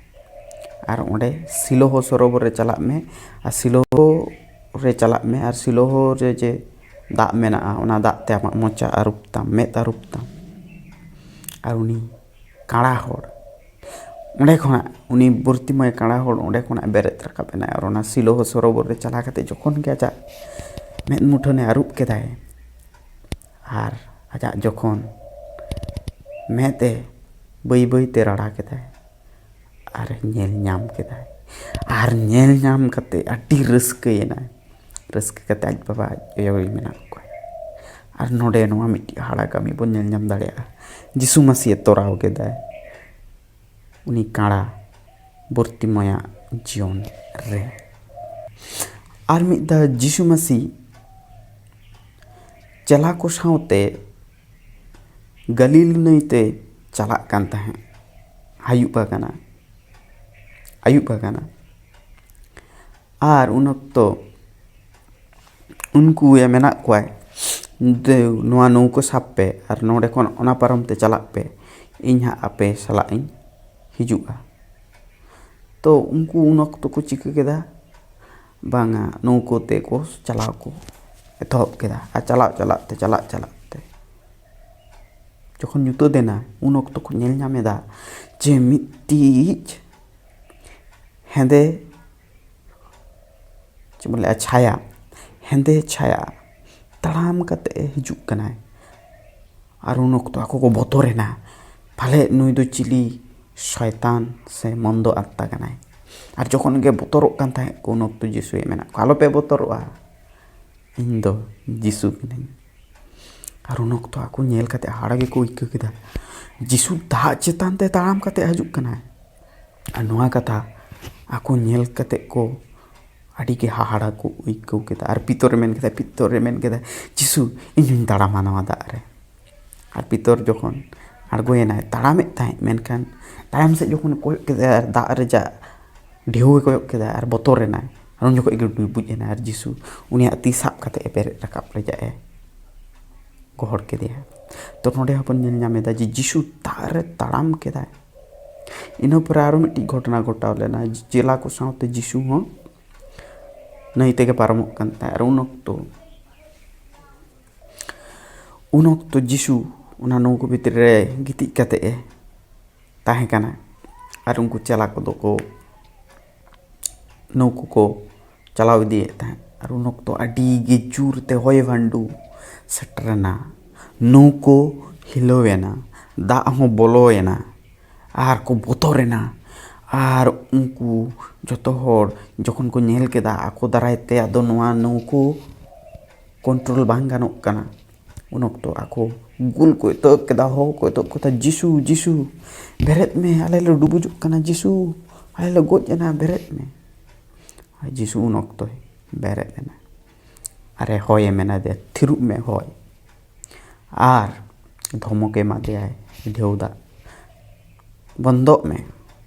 ᱟᱨ ᱚᱸᱰᱮ ᱥᱤᱞᱳᱦᱚ ᱥᱚᱨᱳᱵᱚᱨ ᱨᱮ ᱪᱟᱞᱟᱜ ᱢᱮ ᱟᱨ ᱥᱤᱞᱳᱦᱚ ᱨᱮ ᱪᱟᱞᱟᱜ ᱢᱮ ᱟᱨ ᱥᱤᱞᱳᱦᱚ ᱨᱮ ᱡᱮ ᱫᱟᱜ ᱢᱮᱱᱟᱜᱼᱟ, ᱚᱱᱟ ᱫᱟᱜ ᱛᱮ ᱟᱢᱟᱜ ᱢᱚᱪᱟ ᱟᱹᱨᱩᱵ ᱛᱟᱢ, ᱢᱮᱫ ᱟᱹᱨᱩᱵ ᱛᱟᱢ᱾" ᱟᱨ ᱩᱱᱤ ᱠᱟᱬᱟ ᱦᱚᱲ ᱚᱸᱰᱮ ᱠᱷᱚᱱᱟᱜ, ᱩᱱᱤ ᱵᱚᱨᱛᱤᱢᱚᱭ ᱠᱟᱬᱟ ᱦᱚᱲ ᱚᱸᱰᱮ ᱠᱷᱚᱱᱟᱜ ᱵᱮᱨᱮᱫ ᱨᱟᱠᱟᱵ ᱮᱱᱟᱭ ᱟᱨ ᱚᱱᱟ ᱥᱤᱞᱳᱦᱚ ᱥᱚᱨᱳᱵᱚᱨ ᱨᱮ ᱪᱟᱞᱟᱣ ᱠᱟᱛᱮ ᱡᱚᱠᱷᱚᱱ ᱜᱮ ᱟᱡᱟᱜ ᱢᱮᱫ ᱢᱩᱴᱷᱟᱹᱱᱮ ᱟᱹᱨᱩᱵ ᱠᱮᱫᱟᱭ ᱟᱨ ᱟᱡᱟᱜ ᱡᱚᱠᱷᱚᱱ ᱢᱮᱫ ᱮ ᱵᱟᱹᱭ ᱵᱟᱹᱭ ᱛᱮ ᱨᱟᱲᱟ ᱠᱮᱫᱟᱭ ᱟᱨ ᱧᱮᱞ ᱧᱟᱢ ᱠᱮᱫᱟᱭ᱾ ᱟᱨ ᱧᱮᱞ ᱧᱟᱢ ᱠᱟᱛᱮ ᱟᱹᱰᱤ ᱨᱟᱹᱥᱠᱟᱹᱭᱮᱱᱟᱭ᱾ ᱨᱟᱹᱥᱠᱟᱹ ᱠᱟᱛᱮ ᱟᱡ ᱵᱟᱵᱟ ᱟᱡ ᱟᱭᱳᱭ ᱢᱮᱱᱟᱜ ᱠᱚᱣᱟ᱾ ᱟᱨ ᱱᱚᱰᱮ ᱱᱚᱣᱟ ᱢᱤᱫᱴᱤᱡ ᱦᱟᱲᱟ ᱠᱟᱹᱢᱤ ᱵᱚᱱ ᱧᱮᱞ ᱧᱟᱢ ᱫᱟᱲᱮᱭᱟᱜᱼᱟ, ᱡᱤᱥᱩ ᱢᱟᱹᱥᱤᱭᱮ ᱛᱚᱨᱟᱣ ᱠᱮᱫᱟᱭ ᱩᱱᱤ ᱠᱟᱬᱟ ᱵᱚᱨᱛᱤᱢᱚᱭᱟᱜ ᱡᱤᱭᱚᱱ ᱨᱮ᱾ ᱟᱨ ᱢᱤᱫ ᱫᱷᱟᱣ ᱡᱤᱥᱩ ᱢᱟᱹᱥᱤ ᱪᱮᱞᱟ ᱠᱚ ᱥᱟᱶᱛᱮ ᱜᱟᱹᱞᱤᱞ ᱱᱟᱹᱭ ᱛᱮ ᱪᱟᱞᱟᱜ ᱠᱟᱱ ᱛᱟᱦᱮᱸᱫ᱾ ᱟᱹᱭᱩᱵ ᱟᱠᱟᱱᱟ, ᱟᱹᱭᱩᱵ ᱟᱠᱟᱱᱟ᱾ ᱟᱨ ᱩᱱ ᱚᱠᱛᱚ ᱩᱱᱠᱩ ᱮ ᱢᱮᱱᱟᱜ ᱠᱚᱣᱟᱭ, "ᱫᱮᱣ, ᱱᱚᱣᱟ ᱱᱟᱹᱣᱠᱟᱹ ᱥᱟᱵ ᱯᱮ ᱟᱨ ᱱᱚᱰᱮ ᱠᱷᱚᱱ ᱚᱱᱟ ᱯᱟᱨᱚᱢ ᱛᱮ ᱪᱟᱞᱟᱜ ᱯᱮ, ᱤᱧ ᱦᱟᱸᱜ ᱟᱯᱮ ᱥᱟᱞᱟᱜ ᱤᱧ ᱦᱤᱡᱩᱜᱼᱟ᱾" ᱛᱚ ᱩᱱᱠᱩ ᱩᱱ ᱚᱠᱛᱚ ᱠᱚ ᱪᱤᱠᱟᱹ ᱠᱮᱫᱟ? ᱵᱟᱝᱟ, ᱱᱟᱹᱣᱠᱟᱹ ᱛᱮ ᱠᱚ ᱪᱟᱞᱟᱣ ᱠᱚ ᱮᱛᱚᱦᱚᱵ ᱠᱮᱫᱟ᱾ ᱟᱨ ᱪᱟᱞᱟᱜ ᱪᱟᱞᱟᱜ ᱛᱮ, ᱪᱟᱞᱟᱜ ᱪᱟᱞᱟᱜ ᱛᱮ ᱡᱚᱠᱷᱚᱱ ᱧᱩᱛᱟᱹᱛ ᱮᱱᱟ, ᱩᱱ ᱚᱠᱛᱚ ᱠᱚ ᱧᱮᱞ ᱧᱟᱢ ᱮᱫᱟ ᱡᱮ ᱢᱤᱫᱴᱤᱡ ᱦᱮᱸᱫᱮ, ᱪᱮᱫ ᱵᱚᱱ ᱞᱟᱹᱭᱟ, ᱪᱷᱟᱭᱟ, ᱦᱮᱸᱫᱮ ᱪᱷᱟᱭᱟ ᱛᱟᱲᱟᱢ ᱠᱟᱛᱮ ᱮ ᱦᱤᱡᱩᱜ ᱠᱟᱱᱟᱭ᱾ ᱟᱨ ᱩᱱ ᱚᱠᱛᱚ ᱟᱠᱚ ᱠᱚ ᱵᱚᱛᱚᱨᱮᱱᱟ, ᱯᱟᱞᱮᱫ ᱱᱩᱭ ᱫᱚ ᱪᱤᱞᱤ ᱥᱚᱭᱛᱟᱱ ᱥᱮ ᱢᱚᱱᱫᱚ ᱟᱛᱢᱟ ᱠᱟᱱᱟᱭ᱾ ᱟᱨ ᱡᱚᱠᱷᱚᱱ ᱜᱮ ᱵᱚᱛᱚᱨᱚᱜ ᱠᱟᱱ ᱛᱟᱦᱮᱸᱫ ᱠᱚ, ᱩᱱ ᱚᱠᱛᱚ ᱡᱤᱥᱩᱭ ᱢᱮᱱᱟᱜ ᱠᱚᱣᱟ, "ᱟᱞᱚᱯᱮ ᱵᱚᱛᱚᱨᱚᱜᱼᱟ, ᱤᱧ ᱫᱚ ᱡᱤᱥᱩ ᱠᱟᱹᱱᱟᱹᱧ᱾" ᱟᱨ ᱩᱱ ᱚᱠᱛᱚ ᱟᱠᱚ ᱧᱮᱞ ᱠᱟᱛᱮ ᱦᱟᱦᱟᱲᱟ ᱜᱮᱠᱚ ᱟᱹᱭᱠᱟᱹᱣ ᱠᱮᱫᱟ, ᱡᱤᱥᱩ ᱫᱟᱜ ᱪᱮᱛᱟᱱ ᱛᱮ ᱛᱟᱲᱟᱢ ᱠᱟᱛᱮ ᱦᱤᱡᱩᱜ ᱠᱟᱱᱟᱭ᱾ ᱟᱨ ᱱᱚᱣᱟ ᱠᱟᱛᱷᱟ ᱟᱠᱚ ᱧᱮᱞ ᱠᱟᱛᱮ ᱠᱚ ᱟᱹᱰᱤ ᱜᱮ ᱦᱟᱦᱟᱲᱟ ᱠᱚ ᱟᱹᱭᱠᱟᱹᱣ ᱠᱮᱫᱟ᱾ ᱟᱨ ᱯᱤᱛᱚᱨᱮ ᱢᱮᱱ ᱠᱮᱫᱟ, ᱯᱤᱛᱚᱨᱮ ᱢᱮᱱ ᱠᱮᱫᱟ, "ᱡᱤᱥᱩ, ᱤᱧ ᱦᱚᱧ ᱛᱟᱲᱟᱢᱟ ᱱᱚᱣᱟ ᱫᱟᱜ ᱨᱮ᱾" ᱟᱨ ᱯᱤᱛᱚᱨ ᱡᱚᱠᱷᱚᱱ ᱟᱬᱜᱚᱭᱮᱱᱟᱭ, ᱛᱟᱲᱟᱢᱮᱫ ᱛᱟᱦᱮᱸᱫ, ᱢᱮᱱᱠᱷᱟᱱ ᱛᱟᱭᱚᱢ ᱥᱮᱫ ᱡᱚᱠᱷᱚᱱ ᱠᱚᱭᱚᱜ ᱠᱮᱫᱟ ᱟᱨ ᱫᱟᱜ ᱨᱮᱭᱟᱜ ᱰᱷᱮᱣ ᱮ ᱠᱚᱭᱚᱜ ᱠᱮᱫᱟ ᱟᱨ ᱵᱚᱛᱚᱨ ᱮᱱᱟᱭ, ᱟᱨ ᱩᱱ ᱡᱚᱠᱷᱚᱡ ᱜᱮ ᱰᱩᱵᱩᱡ ᱮᱱᱟᱭ᱾ ᱟᱨ ᱡᱤᱥᱩ ᱩᱱᱤᱭᱟᱜ ᱛᱤ ᱥᱟᱵ ᱠᱟᱛᱮ ᱮ ᱵᱮᱨᱮᱫ ᱨᱟᱠᱟᱵ ᱞᱮᱡᱟᱜ ᱮ ᱜᱚᱦᱚᱲ ᱠᱮᱫᱮᱭᱟ᱾ ᱛᱚ ᱱᱚᱰᱮ ᱦᱚᱸᱵᱚᱱ ᱧᱮᱞ ᱧᱟᱢ ᱮᱫᱟ ᱡᱮ ᱡᱤᱥᱩ ᱫᱟᱜ ᱨᱮ ᱛᱟᱲᱟᱢ ᱠᱮᱫᱟᱭ᱾ ᱤᱱᱟᱹ ᱯᱚᱨᱮ ᱟᱨᱚ ᱢᱤᱫᱴᱤᱡ ᱜᱷᱚᱴᱚᱱᱟ ᱜᱷᱚᱴᱟᱣ ᱞᱮᱱᱟ᱾ ᱪᱮᱞᱟ ᱠᱚ ᱥᱟᱶᱛᱮ ᱡᱤᱥᱩ ᱦᱚᱸ ᱱᱟᱹᱭ ᱛᱮᱜᱮ ᱯᱟᱨᱚᱢᱚᱜ ᱠᱟᱱ ᱛᱟᱦᱮᱸᱫ᱾ ᱟᱨ ᱩᱱ ᱚᱠᱛᱚ, ᱩᱱ ᱚᱠᱛᱚ ᱡᱤᱥᱩ ᱚᱱᱟ ᱱᱟᱹᱣᱠᱟᱹ ᱵᱷᱤᱛᱨᱤ ᱨᱮ ᱜᱤᱛᱤᱡ ᱠᱟᱛᱮ ᱮ ᱛᱟᱦᱮᱸ ᱠᱟᱱᱟ᱾ ᱟᱨ ᱩᱱᱠᱩ ᱪᱮᱞᱟ ᱠᱚᱫᱚ ᱠᱚ ᱱᱟᱹᱣᱠᱟᱹ ᱠᱚ ᱪᱟᱞᱟᱣ ᱤᱫᱤᱭᱮᱫ ᱛᱟᱦᱮᱸᱫ᱾ ᱟᱨ ᱩᱱ ᱚᱠᱛᱚ ᱟᱹᱰᱤ ᱜᱮ ᱡᱳᱨ ᱛᱮ ᱦᱚᱭ ᱵᱷᱟᱱᱰᱩ ᱥᱮᱴᱮᱨᱮᱱᱟ, ᱱᱟᱹᱣᱠᱟᱹ ᱦᱤᱞᱟᱹᱣᱮᱱᱟ, ᱫᱟᱜ ᱦᱚᱸ ᱵᱚᱞᱚᱭᱮᱱᱟ᱾ ᱟᱨ ᱠᱚ ᱵᱚᱛᱚᱨᱮᱱᱟ᱾ ᱟᱨ ᱩᱱᱠᱩ ᱡᱚᱛᱚ ᱦᱚᱲ ᱡᱚᱠᱷᱚᱱ ᱠᱚ ᱧᱮᱞ ᱠᱮᱫᱟ ᱟᱠᱚ ᱫᱟᱨᱟᱭ ᱛᱮ ᱟᱫᱚ ᱱᱚᱣᱟ ᱱᱟᱹᱣᱠᱟᱹ ᱠᱚᱱᱴᱨᱳᱞ ᱵᱟᱝ ᱜᱟᱱᱚᱜ ᱠᱟᱱᱟ, ᱩᱱ ᱚᱠᱛᱚ ᱟᱠᱚ ᱜᱩᱞ ᱠᱚ ᱮᱛᱚᱦᱚᱵ ᱠᱮᱫᱟ, ᱦᱚᱦᱚ ᱠᱚ ᱮᱛᱚᱦᱚᱵ ᱠᱮᱫᱟ, "ᱡᱤᱥᱩ, ᱡᱤᱥᱩ, ᱵᱮᱨᱮᱫ ᱢᱮ, ᱟᱞᱮ ᱞᱮ ᱰᱩᱵᱩᱡᱚᱜ ᱠᱟᱱᱟ, ᱡᱤᱥᱩ, ᱟᱞᱮ ᱞᱮ ᱜᱚᱡ ᱮᱱᱟ, ᱵᱮᱨᱮᱫ ᱢᱮ᱾" ᱟᱨ ᱡᱤᱥᱩ ᱩᱱ ᱚᱠᱛᱚᱭ ᱵᱮᱨᱮᱫ ᱮᱱᱟ᱾ ᱟᱨᱮ ᱦᱚᱭᱮ ᱢᱮᱱᱟ ᱫᱮ, "ᱛᱷᱤᱨᱚᱜ ᱢᱮ ᱦᱚᱭ᱾" ᱟᱨ ᱫᱷᱚᱢᱚᱠ ᱮᱢᱟ ᱫᱮᱭᱟᱭ, "ᱰᱷᱮᱣ ᱫᱟᱜ, ᱵᱚᱱᱫᱚᱜ ᱢᱮ,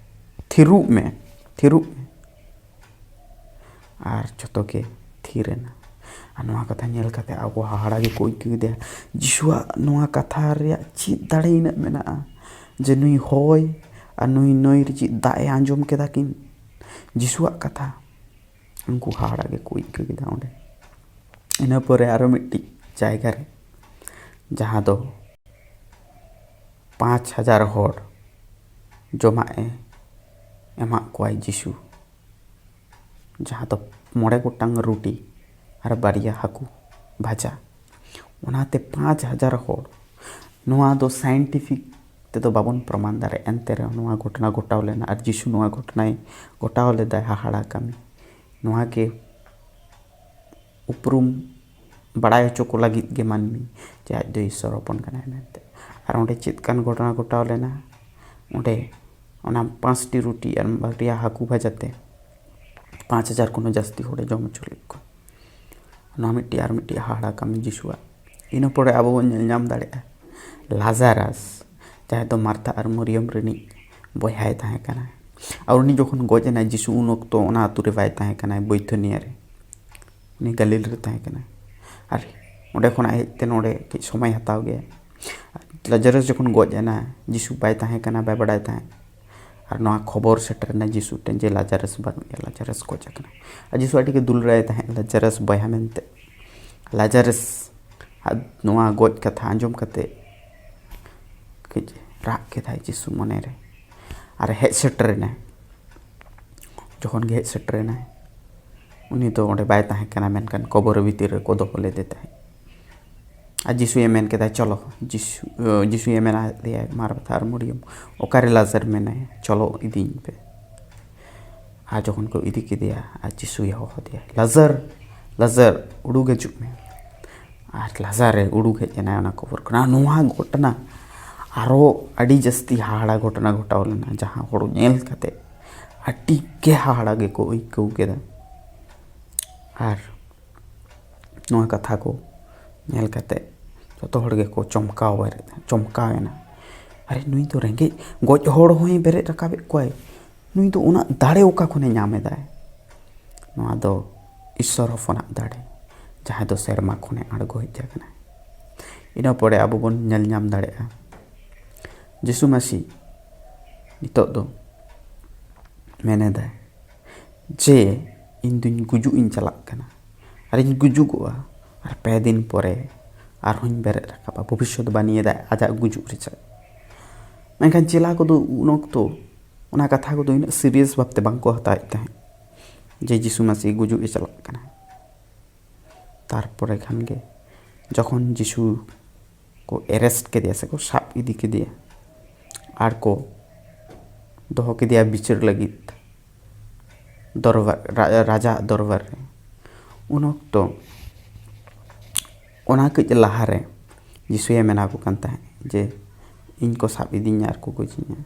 ᱛᱷᱤᱨᱚᱜ ᱢᱮ, ᱛᱷᱤᱨᱚᱜ ᱢᱮ᱾" ᱟᱨ ᱡᱚᱛᱚ ᱜᱮ ᱛᱷᱤᱨ ᱮᱱᱟ᱾ ᱟᱨ ᱱᱚᱣᱟ ᱠᱟᱛᱷᱟ ᱧᱮᱞ ᱠᱟᱛᱮ ᱟᱵᱚ ᱦᱟᱦᱟᱲᱟ ᱜᱮᱠᱚ ᱟᱹᱭᱠᱟᱹᱣ ᱠᱮᱫᱟ᱾ ᱡᱤᱥᱩᱣᱟᱜ ᱱᱚᱣᱟ ᱠᱟᱛᱷᱟ ᱨᱮᱭᱟᱜ ᱪᱮᱫ ᱫᱟᱲᱮ ᱤᱱᱟᱹᱜ ᱢᱮᱱᱟᱜᱼᱟ ᱡᱮ ᱱᱩᱭ ᱦᱚᱭ ᱟᱨ ᱱᱩᱭ ᱱᱟᱹᱭ ᱨᱮ ᱪᱮᱫ ᱫᱟᱜ ᱮ ᱟᱸᱡᱚᱢ ᱠᱮᱫᱟ ᱠᱤᱱ? ᱡᱤᱥᱩᱣᱟᱜ ᱠᱟᱛᱷᱟ᱾ ᱩᱱᱠᱩ ᱦᱟᱦᱟᱲᱟ ᱜᱮᱠᱚ ᱟᱹᱭᱠᱟᱹᱣ ᱠᱮᱫᱟ ᱚᱸᱰᱮ᱾ ᱤᱱᱟᱹ ᱯᱚᱨᱮ ᱟᱨᱚ ᱢᱤᱫᱴᱤᱡ ᱡᱟᱭᱜᱟ ᱨᱮ, ᱡᱟᱦᱟᱸ ᱫᱚ ᱯᱟᱸᱪ ᱦᱟᱡᱟᱨ ᱦᱚᱲ ᱡᱚᱢᱟᱜ ᱮ ᱮᱢᱟᱜ ᱠᱚᱣᱟᱭ ᱡᱤᱥᱩ, ᱡᱟᱦᱟᱸ ᱫᱚ ᱢᱚᱬᱮ ᱜᱚᱴᱟᱝ ᱨᱩᱴᱤ ᱟᱨ ᱵᱟᱨᱭᱟ ᱦᱟᱹᱠᱩ ᱵᱷᱟᱡᱟ᱾ ᱚᱱᱟᱛᱮ ᱯᱟᱸᱪ ᱦᱟᱡᱟᱨ ᱦᱚᱲ ᱱᱚᱣᱟ ᱫᱚ ᱥᱟᱭᱮᱱᱴᱤᱯᱷᱤᱠ ᱛᱮᱫᱚ ᱵᱟᱵᱚᱱ ᱯᱨᱚᱢᱟᱱ ᱫᱟᱲᱮᱭᱟᱜᱼᱟ, ᱮᱱᱛᱮ ᱨᱮᱦᱚᱸ ᱱᱚᱣᱟ ᱜᱷᱚᱴᱚᱱᱟ ᱜᱷᱚᱴᱟᱣ ᱞᱮᱱᱟ ᱟᱨ ᱡᱤᱥᱩ ᱱᱚᱣᱟ ᱜᱷᱚᱴᱚᱱᱟᱭ ᱜᱷᱚᱴᱟᱣ ᱞᱮᱫᱟᱭ, ᱦᱟᱦᱟᱲᱟ ᱠᱟᱹᱢᱤ᱾ ᱱᱚᱣᱟ ᱜᱮ ᱩᱯᱨᱩᱢ ᱵᱟᱲᱟᱭ ᱦᱚᱪᱚ ᱠᱚ ᱞᱟᱹᱜᱤᱫ ᱜᱮ ᱢᱟᱹᱱᱢᱤ, ᱡᱮ ᱟᱡ ᱫᱚ ᱤᱥᱥᱚᱨ ᱦᱚᱯᱚᱱ ᱠᱟᱱᱟᱭ ᱢᱮᱱᱛᱮ᱾ ᱟᱨ ᱚᱸᱰᱮ ᱪᱮᱫ ᱠᱟᱱ ᱜᱷᱚᱴᱚᱱᱟ ᱜᱷᱚᱴᱟᱣ ᱞᱮᱱᱟ? ᱚᱸᱰᱮ ᱚᱱᱟ ᱯᱟᱸᱪᱴᱤ ᱨᱩᱴᱤ ᱟᱨ ᱵᱟᱨᱭᱟ ᱦᱟᱹᱠᱩ ᱵᱷᱟᱡᱟᱛᱮ ᱯᱟᱸᱪ ᱦᱟᱡᱟᱨ ᱠᱷᱚᱱ ᱦᱚᱸ ᱡᱟᱹᱥᱛᱤ ᱦᱚᱲᱮ ᱡᱚᱢ ᱦᱚᱪᱚ ᱞᱮᱫ ᱠᱚᱣᱟ᱾ ᱱᱚᱣᱟ ᱢᱤᱫᱴᱤᱡ ᱟᱨ ᱢᱤᱫᱴᱤᱡ ᱦᱟᱦᱟᱲᱟ ᱠᱟᱹᱢᱤ ᱡᱤᱥᱩᱣᱟᱜ᱾ ᱤᱱᱟᱹ ᱯᱚᱨᱮ ᱟᱵᱚ ᱵᱚᱱ ᱧᱮᱞ ᱧᱟᱢ ᱫᱟᱲᱮᱭᱟᱜᱼᱟ, ᱞᱟᱡᱟᱨᱟᱥ, ᱡᱟᱦᱟᱸᱭ ᱫᱚ ᱢᱟᱨᱛᱷᱟ ᱟᱨ ᱢᱚᱨᱤᱭᱚᱢ ᱨᱤᱱᱤᱡ ᱵᱚᱭᱦᱟᱭ ᱛᱟᱦᱮᱸ ᱠᱟᱱᱟ, ᱟᱨ ᱩᱱᱤ ᱡᱚᱠᱷᱚᱱ ᱜᱚᱡ ᱮᱱᱟᱭ, ᱡᱤᱥᱩ ᱩᱱ ᱚᱠᱛᱚ ᱚᱱᱟ ᱟᱹᱛᱩ ᱨᱮ ᱵᱟᱭ ᱛᱟᱦᱮᱸ ᱠᱟᱱᱟ, ᱵᱳᱭᱛᱷᱚᱱᱤᱭᱟ ᱨᱮ, ᱩᱱᱤ ᱜᱟᱹᱞᱤᱞ ᱨᱮ ᱛᱟᱦᱮᱸ ᱠᱟᱱᱟ᱾ ᱟᱨ ᱚᱸᱰᱮ ᱠᱷᱚᱱᱟᱜ ᱦᱮᱡ ᱛᱮ ᱱᱚᱰᱮ ᱠᱟᱹᱡ ᱥᱚᱢᱚᱭ ᱦᱟᱛᱟᱣ ᱜᱮᱭᱟ᱾ ᱞᱟᱡᱟᱨᱟᱥ ᱡᱚᱠᱷᱚᱱ ᱜᱚᱡ ᱮᱱᱟ, ᱡᱤᱥᱩ ᱵᱟᱭ ᱛᱟᱦᱮᱸ ᱠᱟᱱᱟ, ᱵᱟᱭ ᱵᱟᱰᱟᱭ ᱛᱟᱦᱮᱸᱫ᱾ ᱟᱨ ᱱᱚᱣᱟ ᱠᱷᱚᱵᱚᱨ ᱥᱮᱴᱮᱨ ᱮᱱᱟ ᱡᱤᱥᱩ ᱴᱷᱮᱱ ᱡᱮ ᱞᱟᱡᱟᱨᱟᱥ ᱵᱟᱹᱱᱩᱜ ᱮᱭᱟ, ᱞᱟᱡᱟᱨᱟᱥ ᱜᱚᱡ ᱟᱠᱟᱱᱟ᱾ ᱟᱨ ᱡᱤᱥᱩ ᱟᱹᱰᱤ ᱜᱮ ᱫᱩᱞᱟᱹᱲᱟᱭ ᱛᱟᱦᱮᱸᱫ ᱞᱟᱡᱟᱨᱟᱥ ᱵᱚᱭᱦᱟ ᱢᱮᱱᱛᱮ᱾ ᱞᱟᱡᱟᱨᱟᱥ ᱟᱜ ᱱᱚᱣᱟ ᱜᱚᱡ ᱠᱟᱛᱷᱟ ᱟᱸᱡᱚᱢ ᱠᱟᱛᱮ ᱠᱟᱹᱡ ᱨᱟᱜ ᱠᱮᱫᱟᱭ ᱡᱤᱥᱩ ᱢᱚᱱᱮᱨᱮ, ᱟᱨ ᱦᱮᱡ ᱥᱮᱴᱮᱨ ᱮᱱᱟᱭ᱾ ᱡᱚᱠᱷᱚᱱ ᱜᱮ ᱦᱮᱡ ᱥᱮᱴᱮᱨ ᱮᱱᱟᱭ, ᱩᱱᱤ ᱫᱚ ᱚᱸᱰᱮ ᱵᱟᱭ ᱛᱟᱦᱮᱸ ᱠᱟᱱᱟ, ᱢᱮᱱᱠᱷᱟᱱ ᱠᱚᱵᱚᱨ ᱵᱷᱤᱛᱤᱨ ᱨᱮᱠᱚ ᱫᱚᱦᱚ ᱞᱮᱫᱮ ᱛᱟᱦᱮᱸᱫ᱾ ᱟᱨ ᱡᱤᱥᱩᱭ ᱢᱮᱱ ᱠᱮᱫᱟ, "ᱪᱚᱞᱚ", ᱡᱤᱥᱩ, ᱡᱤᱥᱩᱭ ᱢᱮᱱ ᱟᱫᱮᱭᱟ, "ᱢᱟᱨᱛᱷᱟ ᱟᱨ ᱢᱚᱨᱤᱭᱚᱢ, ᱚᱠᱟᱨᱮ ᱞᱟᱡᱟᱨ ᱢᱮᱱᱟᱭᱟ? ᱪᱚᱞᱚ ᱤᱫᱤᱧ ᱯᱮ᱾" ᱟᱨ ᱡᱚᱠᱷᱚᱱ ᱠᱚ ᱤᱫᱤ ᱠᱮᱫᱮᱭᱟ, ᱟᱨ ᱡᱤᱥᱩᱭ ᱦᱚᱦᱚ ᱟᱫᱮᱭᱟ, "ᱞᱟᱡᱟᱨ, ᱞᱟᱡᱟᱨ, ᱩᱰᱩᱠ ᱦᱤᱡᱩᱜ ᱢᱮ᱾" ᱟᱨ ᱞᱟᱡᱟᱨ ᱮ ᱩᱰᱩᱠ ᱦᱮᱡ ᱮᱱᱟᱭ ᱚᱱᱟ ᱠᱚᱵᱚᱨ ᱠᱷᱚᱱᱟᱜ᱾ ᱱᱚᱣᱟ ᱜᱷᱚᱴᱚᱱᱟ ᱟᱨᱚ ᱟᱹᱰᱤ ᱡᱟᱹᱥᱛᱤ ᱦᱟᱦᱟᱲᱟ ᱜᱷᱚᱴᱚᱱᱟ ᱜᱷᱚᱴᱟᱣ ᱞᱮᱱᱟ, ᱡᱟᱦᱟᱸ ᱦᱚᱲ ᱧᱮᱞ ᱠᱟᱛᱮ ᱟᱹᱰᱤ ᱜᱮ ᱦᱟᱦᱟᱲᱟ ᱜᱮᱠᱚ ᱟᱹᱭᱠᱟᱹᱣ ᱠᱮᱫᱟ᱾ ᱟᱨ ᱱᱚᱣᱟ ᱠᱟᱛᱷᱟ ᱠᱚ ᱧᱮᱞ ᱠᱟᱛᱮ ᱡᱚᱛᱚ ᱦᱚᱲ ᱜᱮᱠᱚ ᱪᱚᱢᱠᱟᱣ ᱵᱟᱨᱮ-, ᱪᱚᱢᱠᱟᱣ ᱮᱱᱟ᱾ "ᱟᱨᱮ, ᱱᱩᱭ ᱫᱚ ᱨᱮᱸᱜᱮᱡ ᱜᱚᱡ ᱦᱚᱲ ᱦᱚᱸᱭ ᱵᱮᱨᱮᱫ ᱨᱟᱠᱟᱵᱮᱫ ᱠᱚᱣᱟᱭ, ᱱᱩᱭ ᱫᱚ ᱩᱱᱟᱹᱜ ᱫᱟᱲᱮ ᱚᱠᱟ ᱠᱷᱚᱱᱮ ᱧᱟᱢ ᱮᱫᱟᱭ?" ᱱᱚᱣᱟ ᱫᱚ ᱤᱥᱥᱚᱨ ᱦᱚᱯᱚᱱᱟᱜ ᱫᱟᱲᱮ, ᱡᱟᱦᱟᱸᱭ ᱫᱚ ᱥᱮᱨᱢᱟ ᱠᱷᱚᱱᱮ ᱟᱬᱜᱚ ᱦᱮᱡ ᱟᱠᱟᱱᱟ᱾ ᱤᱱᱟᱹ ᱯᱚᱨᱮ ᱟᱵᱚ ᱵᱚᱱ ᱧᱮᱞ ᱧᱟᱢ ᱫᱟᱲᱮᱭᱟᱜᱼᱟ, ᱡᱤᱥᱩ ᱢᱟᱹᱥᱤ ᱱᱤᱛᱚᱜ ᱫᱚ ᱢᱮᱱ ᱮᱫᱟᱭ ᱡᱮ, "ᱤᱧ ᱫᱩᱧ ᱜᱩᱡᱩᱜ ᱤᱧ ᱪᱟᱞᱟᱜ ᱠᱟᱱᱟ, ᱟᱨᱤᱧ ᱜᱩᱡᱩᱜᱚᱜᱼᱟ, ᱟᱨ ᱯᱮ ᱫᱤᱱ ᱯᱚᱨᱮ ᱟᱨᱦᱚᱸᱧ ᱵᱮᱨᱮᱫ ᱨᱟᱠᱟᱵᱟ᱾" ᱵᱷᱚᱵᱤᱥᱥᱚᱛ ᱵᱟᱹᱱᱤ ᱮᱫᱟᱭ ᱟᱡᱟᱜ ᱜᱩᱡᱩᱜ ᱨᱮᱭᱟᱜ᱾ ᱢᱮᱱᱠᱷᱟᱱ ᱪᱮᱞᱟ ᱠᱚᱫᱚ ᱩᱱ ᱚᱠᱛᱚ ᱚᱱᱟ ᱠᱟᱛᱷᱟ ᱠᱚᱫᱚ ᱩᱱᱟᱹᱜ ᱥᱤᱨᱤᱭᱟᱥ ᱵᱷᱟᱵᱽᱛᱮ ᱵᱟᱝᱠᱚ ᱦᱟᱛᱟᱣᱮᱫ ᱛᱟᱦᱮᱸᱫ ᱡᱮ ᱡᱤᱥᱩ ᱢᱟᱹᱥᱤ ᱜᱩᱡᱩᱜ ᱮ ᱪᱟᱞᱟᱜ ᱠᱟᱱᱟ᱾ ᱛᱟᱨᱯᱚᱨᱮ ᱠᱷᱟᱱ ᱜᱮ ᱡᱚᱠᱷᱚᱱ ᱡᱤᱥᱩ ᱠᱚ ᱮᱨᱮᱥᱴ ᱠᱮᱫᱮᱭᱟ ᱥᱮ ᱠᱚ ᱥᱟᱵ ᱤᱫᱤ ᱠᱮᱫᱮᱭᱟ ᱟᱨ ᱠᱚ ᱫᱚᱦᱚ ᱠᱮᱫᱮᱭᱟ ᱵᱤᱪᱟᱹᱨ ᱞᱟᱹᱜᱤᱫ ᱫᱚᱨᱵᱟᱨ, ᱨᱟ-, ᱨᱟᱡᱟᱣᱟᱜ ᱫᱚᱨᱵᱟᱨ ᱨᱮ᱾ ᱩᱱ ᱚᱠᱛᱚ ᱚᱱᱟ ᱠᱟᱹᱡ ᱞᱟᱦᱟᱨᱮ ᱡᱤᱥᱩᱭ ᱢᱮᱱᱟ ᱠᱚ ᱠᱟᱱ ᱛᱟᱦᱮᱸᱫ ᱡᱮ, "ᱤᱧ ᱠᱚ ᱥᱟᱵ ᱤᱫᱤᱧᱟ ᱟᱨ ᱠᱚ ᱜᱚᱡᱤᱧᱟ᱾"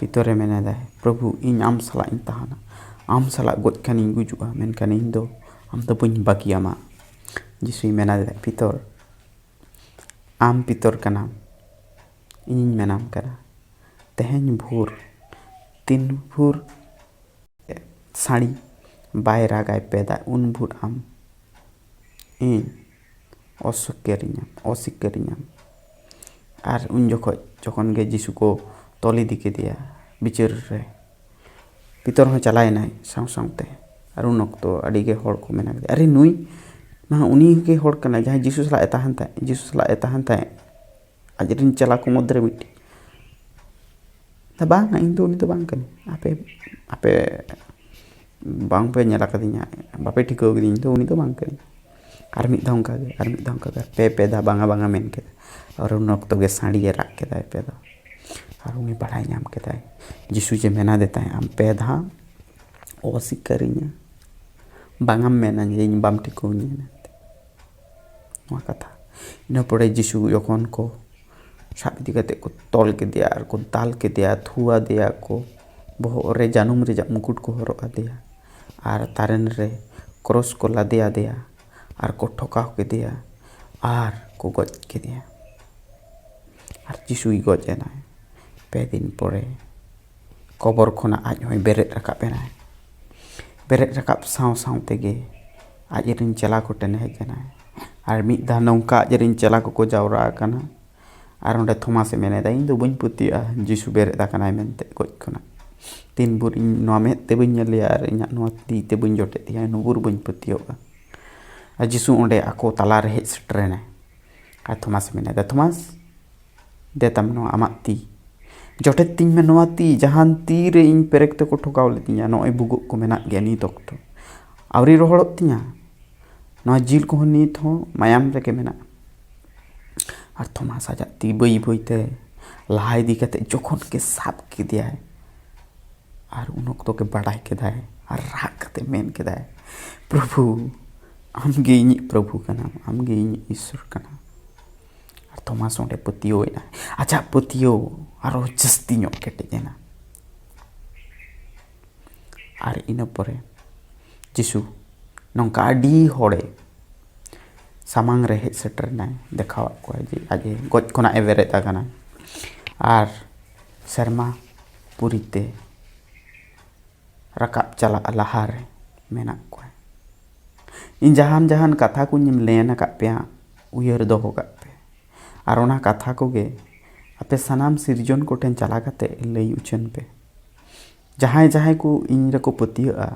ᱯᱤᱛᱚᱨᱮ ᱢᱮᱱᱮᱫᱟᱭ, "ᱯᱨᱚᱵᱷᱩ, ᱤᱧ ᱟᱢ ᱥᱟᱞᱟᱜ ᱤᱧ ᱛᱟᱦᱮᱱᱟ, ᱟᱢ ᱥᱟᱞᱟᱜ ᱜᱚᱡ ᱠᱷᱟᱱᱤᱧ ᱜᱩᱡᱩᱜᱼᱟ, ᱢᱮᱱᱠᱷᱟᱱ ᱤᱧ ᱫᱚ ᱟᱢ ᱫᱚ ᱵᱟᱹᱧ ᱵᱟᱹᱜᱤᱭᱟᱢᱟ᱾" ᱡᱤᱥᱩᱭ ᱢᱮᱱᱟ, "ᱯᱤᱛᱚᱨ, ᱟᱢ ᱯᱤᱛᱚᱨ ᱠᱟᱱᱟᱢ, ᱤᱧᱤᱧ ᱢᱮᱱᱟᱢ ᱠᱟᱱᱟ, ᱛᱮᱦᱮᱧ ᱵᱷᱳᱨ, ᱛᱤᱱ ᱵᱷᱳᱨ ᱥᱟᱹᱲᱤ ᱵᱟᱭ ᱨᱟᱜᱟᱭ ᱯᱮ ᱫᱷᱟᱣ, ᱩᱱ ᱵᱷᱳᱨ ᱟᱢ ᱤᱧ ᱚᱥᱤᱠᱟᱹᱨᱤᱧᱟᱢ, ᱚᱥᱤᱠᱟᱹᱨᱤᱧᱟᱢ᱾" ᱟᱨ ᱩᱱ ᱡᱚᱠᱷᱚᱡ ᱡᱚᱠᱷᱚᱱ ᱜᱮ ᱡᱤᱥᱩ ᱠᱚ ᱛᱚᱞ ᱤᱫᱤ ᱠᱮᱫᱮᱭᱟ ᱵᱤᱪᱟᱹᱨ ᱨᱮ, ᱯᱤᱛᱚᱨ ᱦᱚᱸ ᱪᱟᱞᱟᱣ ᱮᱱᱟᱭ ᱥᱟᱶ ᱥᱟᱶᱛᱮ᱾ ᱟᱨ ᱩᱱ ᱚᱠᱛᱚ ᱟᱹᱰᱤ ᱜᱮ ᱦᱚᱲ ᱠᱚ ᱢᱮᱱᱟ ᱠᱮᱫᱟ, "ᱟᱨᱮ, ᱱᱩᱭ ᱢᱟ ᱩᱱᱤ ᱜᱮ ᱦᱚᱲ ᱠᱟᱱᱟᱭ, ᱡᱟᱦᱟᱸᱭ ᱡᱤᱥᱩ ᱥᱟᱞᱟᱜ ᱮ ᱛᱟᱦᱮᱱ ᱛᱟᱦᱮᱸᱫ, ᱡᱤᱥᱩ ᱥᱟᱞᱟᱜ ᱮ ᱛᱟᱦᱮᱱ ᱛᱟᱦᱮᱸᱫ, ᱟᱡ ᱨᱮᱱ ᱪᱮᱞᱟ ᱠᱚ ᱢᱚᱫᱽᱫᱷᱮ ᱨᱮ ᱢᱤᱫᱴᱤᱡ᱾" ᱫᱟ, "ᱵᱟᱝ, ᱤᱧ ᱫᱚ ᱩᱱᱤ ᱫᱚ ᱵᱟᱝ ᱠᱟᱹᱱᱟᱹᱧ, ᱟᱯᱮ, ᱟᱯᱮ ᱵᱟᱝ ᱯᱮ ᱧᱮᱞ ᱟᱠᱟᱫᱤᱧᱟ, ᱵᱟᱯᱮ ᱴᱷᱤᱠᱟᱹ ᱟᱠᱟᱫᱤᱧ, ᱤᱧ ᱫᱚ ᱩᱱᱤ ᱫᱚ ᱵᱟᱝ ᱠᱟᱹᱱᱟᱹᱧ᱾" ᱟᱨ ᱢᱤᱫ ᱫᱷᱟᱣ ᱚᱱᱠᱟ ᱜᱮ, ᱟᱨ ᱢᱤᱫ ᱫᱷᱟᱣ ᱚᱱᱠᱟ ᱜᱮ, ᱯᱮ, ᱯᱮ ᱫᱷᱟᱣ ᱵᱟᱝᱟ, ᱵᱟᱝᱟ ᱢᱮᱱ ᱠᱮᱫᱟ᱾ ᱟᱨ ᱩᱱ ᱚᱠᱛᱚ ᱜᱮ ᱥᱟᱹᱲᱤᱭᱮ ᱨᱟᱜ ᱠᱮᱫᱟᱭ ᱯᱮ ᱫᱷᱟᱣ᱾ ᱟᱨ ᱩᱱᱤ ᱵᱟᱲᱟᱭ ᱧᱟᱢ ᱠᱮᱫᱟᱭ ᱡᱤᱥᱩ ᱡᱮ ᱢᱮᱱᱟᱫᱮ ᱛᱟᱦᱮᱸᱫ, "ᱟᱢ ᱯᱮ ᱫᱷᱟᱣ ᱚᱥᱤᱠᱟᱹᱨᱤᱧᱟ, ᱵᱟᱝᱟᱢ ᱢᱮᱱᱟ ᱡᱮ ᱤᱧ ᱵᱟᱢ ᱴᱷᱤᱠᱟᱹᱣᱧᱟ" ᱢᱮᱱᱛᱮ, ᱱᱚᱣᱟ ᱠᱟᱛᱷᱟ᱾ ᱤᱱᱟᱹ ᱯᱚᱨᱮ ᱡᱤᱥᱩ ᱡᱚᱠᱷᱚᱱ ᱠᱚ ᱥᱟᱵ ᱤᱫᱤ ᱠᱟᱛᱮ ᱠᱚ ᱛᱚᱞ ᱠᱮᱫᱮᱭᱟ ᱟᱨ ᱠᱚ ᱫᱟᱞ ᱠᱮᱫᱮᱭᱟ, ᱛᱷᱩᱣᱟᱫᱮᱭᱟ ᱠᱚ, ᱵᱚᱦᱚᱜ ᱨᱮ ᱡᱟᱹᱱᱩᱢ ᱨᱮᱭᱟᱜ ᱢᱩᱠᱩᱴ ᱠᱚ ᱦᱚᱨᱚᱜ ᱟᱫᱮᱭᱟ ᱟᱨ ᱛᱟᱨᱮᱱ ᱨᱮ ᱠᱨᱚᱥ ᱠᱚ ᱞᱟᱫᱮ ᱟᱫᱮᱭᱟ ᱟᱨ ᱠᱚ ᱴᱷᱚᱠᱟᱣ ᱠᱮᱫᱮᱭᱟ ᱟᱨ ᱠᱚ ᱜᱚᱡ ᱠᱮᱫᱮᱭᱟ᱾ ᱟᱨ ᱡᱤᱥᱩᱭ ᱜᱚᱡ ᱮᱱᱟᱭ᱾ ᱯᱮ ᱫᱤᱱ ᱯᱚᱨᱮ ᱠᱚᱵᱚᱨ ᱠᱷᱚᱱᱟᱜ ᱟᱡ ᱦᱚᱸᱭ ᱵᱮᱨᱮᱫ ᱨᱟᱠᱟᱵ ᱮᱱᱟᱭ᱾ ᱵᱮᱨᱮᱫ ᱨᱟᱠᱟᱵ ᱥᱟᱶ ᱥᱟᱶ ᱛᱮᱜᱮ ᱟᱡ ᱨᱮᱱ ᱪᱮᱞᱟ ᱠᱚ ᱴᱷᱮᱱ ᱦᱮᱡ ᱮᱱᱟᱭ᱾ ᱟᱨ ᱢᱤᱫ ᱫᱷᱟᱣ ᱱᱚᱝᱠᱟ ᱟᱡ ᱨᱮᱱ ᱪᱮᱞᱟ ᱠᱚᱠᱚ ᱡᱟᱣᱨᱟ ᱟᱠᱟᱱᱟ᱾ ᱟᱨ ᱚᱸᱰᱮ ᱛᱷᱚᱢᱟᱥᱮ ᱢᱮᱱᱮᱫᱟ, "ᱤᱧ ᱫᱚ ᱵᱟᱹᱧ ᱯᱟᱹᱛᱭᱟᱹᱜᱼᱟ ᱡᱤᱥᱩ ᱵᱮᱨᱮᱫ ᱟᱠᱟᱱᱟᱭ ᱢᱮᱱᱛᱮ ᱜᱚᱡ ᱠᱷᱚᱱᱟᱜ᱾ ᱛᱤᱱ ᱵᱷᱳᱨ ᱤᱧ ᱱᱚᱣᱟ ᱢᱮᱫ ᱛᱮ ᱵᱟᱹᱧ ᱧᱮᱞᱮᱭᱟ ᱟᱨ ᱤᱧᱟᱹᱜ ᱱᱚᱣᱟ ᱛᱤ ᱛᱮ ᱵᱟᱹᱧ ᱡᱚᱴᱮᱫ ᱮᱭᱟ, ᱩᱱ ᱵᱷᱳᱨ ᱵᱟᱹᱧ ᱯᱟᱹᱛᱭᱟᱹᱜᱼᱟ᱾" ᱟᱨ ᱡᱤᱥᱩ ᱚᱸᱰᱮ ᱟᱠᱚ ᱛᱟᱞᱟᱨᱮ ᱦᱮᱡ ᱥᱮᱴᱮᱨᱮᱱᱟᱭ᱾ ᱟᱨ ᱛᱷᱚᱢᱟᱥᱮ ᱢᱮᱱᱮᱫᱟ, "ᱛᱷᱚᱢᱟᱥ, ᱫᱮ ᱛᱟᱢ ᱱᱚᱣᱟ ᱟᱢᱟᱜ ᱛᱤ, ᱡᱚᱴᱮᱫ ᱛᱤᱧ ᱢᱮ ᱱᱚᱣᱟ ᱛᱤ, ᱡᱟᱦᱟᱱ ᱛᱤ ᱨᱮ ᱤᱧ ᱯᱮᱨᱮᱠ ᱛᱮᱠᱚ ᱴᱷᱚᱠᱟᱣ ᱞᱤᱫᱤᱧᱟ, ᱱᱚᱜᱼᱚᱭ ᱵᱷᱩᱜᱟᱹᱜ ᱠᱚ ᱢᱮᱱᱟᱜ ᱜᱮᱭᱟ ᱱᱤᱛ ᱚᱠᱛᱚ, ᱟᱹᱣᱨᱤ ᱨᱚᱦᱚᱲᱚᱜ ᱛᱤᱧᱟ, ᱱᱚᱣᱟ ᱡᱤᱞ ᱠᱚᱦᱚᱸ ᱱᱤᱛ ᱦᱚᱸ ᱢᱟᱭᱟᱢ ᱨᱮᱜᱮ ᱢᱮᱱᱟᱜᱼᱟ᱾" ᱟᱨ ᱛᱷᱚᱢᱟᱥ ᱟᱡᱟᱜ ᱛᱤ ᱵᱟᱹᱭ ᱵᱟᱹᱭᱛᱮ ᱞᱟᱦᱟ ᱤᱫᱤ ᱠᱟᱛᱮ ᱡᱚᱠᱷᱚᱱ ᱜᱮ ᱥᱟᱵ ᱠᱮᱫᱮᱭᱟᱭ, ᱟᱨ ᱩᱱ ᱚᱠᱛᱚ ᱜᱮ ᱵᱟᱰᱟᱭ ᱠᱮᱫᱟᱭ ᱟᱨ ᱨᱟᱜ ᱠᱟᱛᱮ ᱢᱮᱱ ᱠᱮᱫᱟᱭ, "ᱯᱨᱚᱵᱷᱩ, ᱟᱢᱜᱮ ᱤᱧᱤᱡ ᱯᱨᱚᱵᱷᱩ ᱠᱟᱱᱟᱢ, ᱟᱢᱜᱮ ᱤᱧᱤᱡ ᱤᱥᱥᱚᱨ ᱠᱟᱱᱟᱢ᱾" ᱟᱨ ᱛᱷᱚᱢᱟᱥ ᱚᱸᱰᱮ ᱯᱟᱹᱛᱭᱟᱹᱣ ᱮᱱᱟᱭ᱾ ᱟᱡᱟᱜ ᱯᱟᱹᱛᱭᱟᱹᱣ ᱟᱨᱚ ᱡᱟᱹᱥᱛᱤ ᱧᱚᱜ ᱠᱮᱴᱮᱡ ᱮᱱᱟ᱾ ᱟᱨ ᱤᱱᱟᱹ ᱯᱚᱨᱮ ᱡᱤᱥᱩ ᱱᱚᱝᱠᱟ ᱟᱹᱰᱤ ᱦᱚᱲᱮ ᱥᱟᱢᱟᱝ ᱨᱮ ᱦᱮᱡ ᱥᱮᱴᱮᱨ ᱮᱱᱟᱭ, ᱫᱮᱠᱷᱟᱣᱟᱫ ᱠᱚᱣᱟᱭ ᱡᱮ ᱟᱡ ᱜᱚᱡ ᱠᱷᱚᱱᱟᱜ ᱮ ᱵᱮᱨᱮᱫ ᱟᱠᱟᱱᱟ ᱟᱨ ᱥᱮᱨᱢᱟ ᱯᱩᱨᱤ ᱛᱮ ᱨᱟᱠᱟᱵ ᱪᱟᱞᱟᱜ ᱞᱟᱦᱟᱨᱮ ᱢᱮᱱᱟᱜ ᱠᱚᱣᱟ᱾ ᱤᱧ ᱡᱟᱦᱟᱱ ᱡᱟᱦᱟᱱ ᱠᱟᱛᱷᱟ ᱠᱚᱧ ᱢᱮᱱ ᱟᱠᱟᱫ ᱯᱮᱭᱟ, ᱩᱭᱦᱟᱹᱨ ᱫᱚᱦᱚ ᱠᱟᱜ ᱯᱮ᱾ ᱟᱨ ᱚᱱᱟ ᱠᱟᱛᱷᱟ ᱠᱚᱜᱮ ᱟᱯᱮ ᱥᱟᱱᱟᱢ ᱥᱤᱨᱡᱚᱱ ᱠᱚᱴᱷᱮᱱ ᱪᱟᱞᱟᱣ ᱠᱟᱛᱮ ᱞᱟᱹᱭ ᱩᱪᱷᱟᱹᱱ ᱯᱮ᱾ ᱡᱟᱦᱟᱸᱭ ᱡᱟᱦᱟᱸᱭ ᱠᱚ ᱤᱧ ᱨᱮᱠᱚ ᱯᱟᱹᱛᱭᱟᱹᱜᱼᱟ,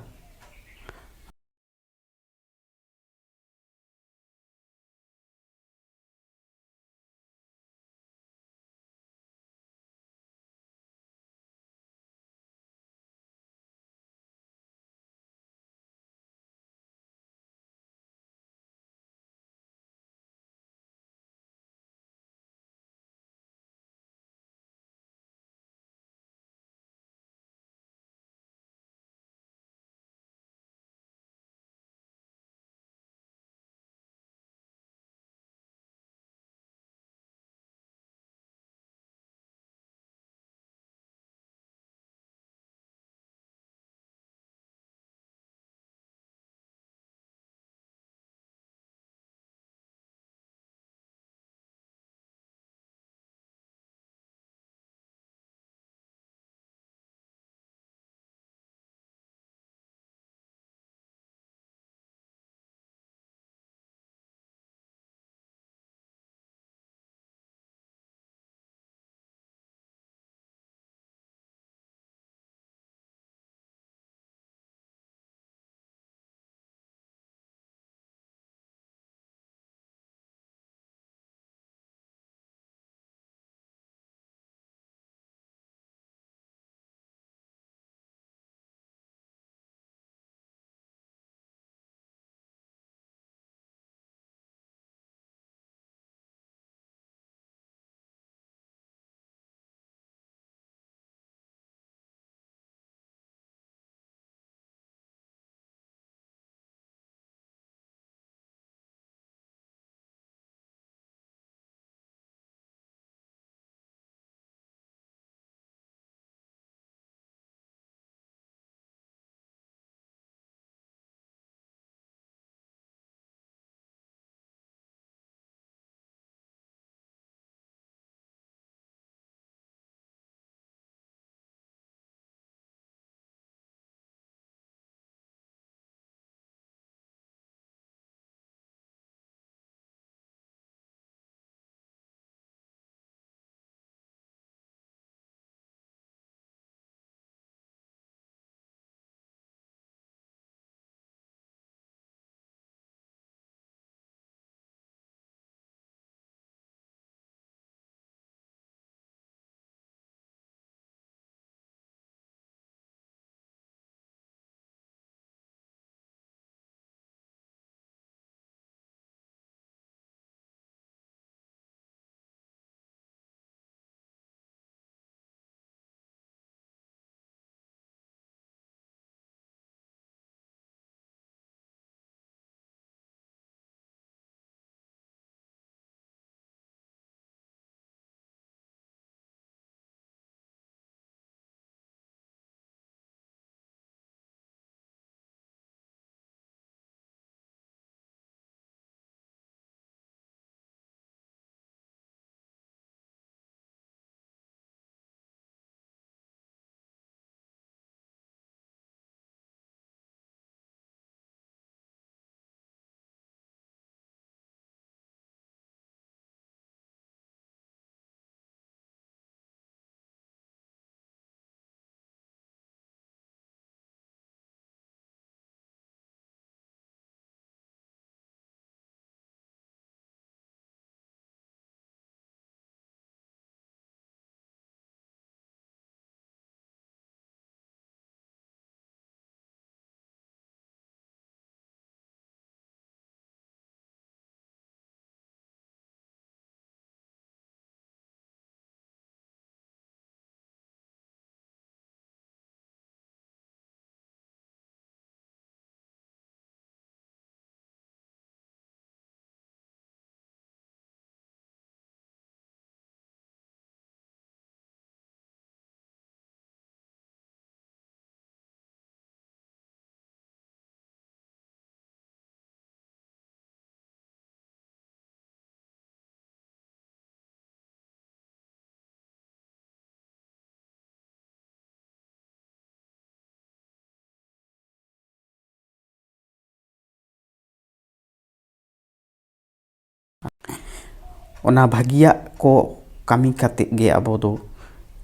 ᱚᱱᱟ ᱵᱷᱟᱹᱜᱤᱭᱟᱜ ᱠᱚ ᱠᱟᱹᱢᱤ ᱠᱟᱛᱮ ᱜᱮ ᱟᱵᱚ ᱫᱚ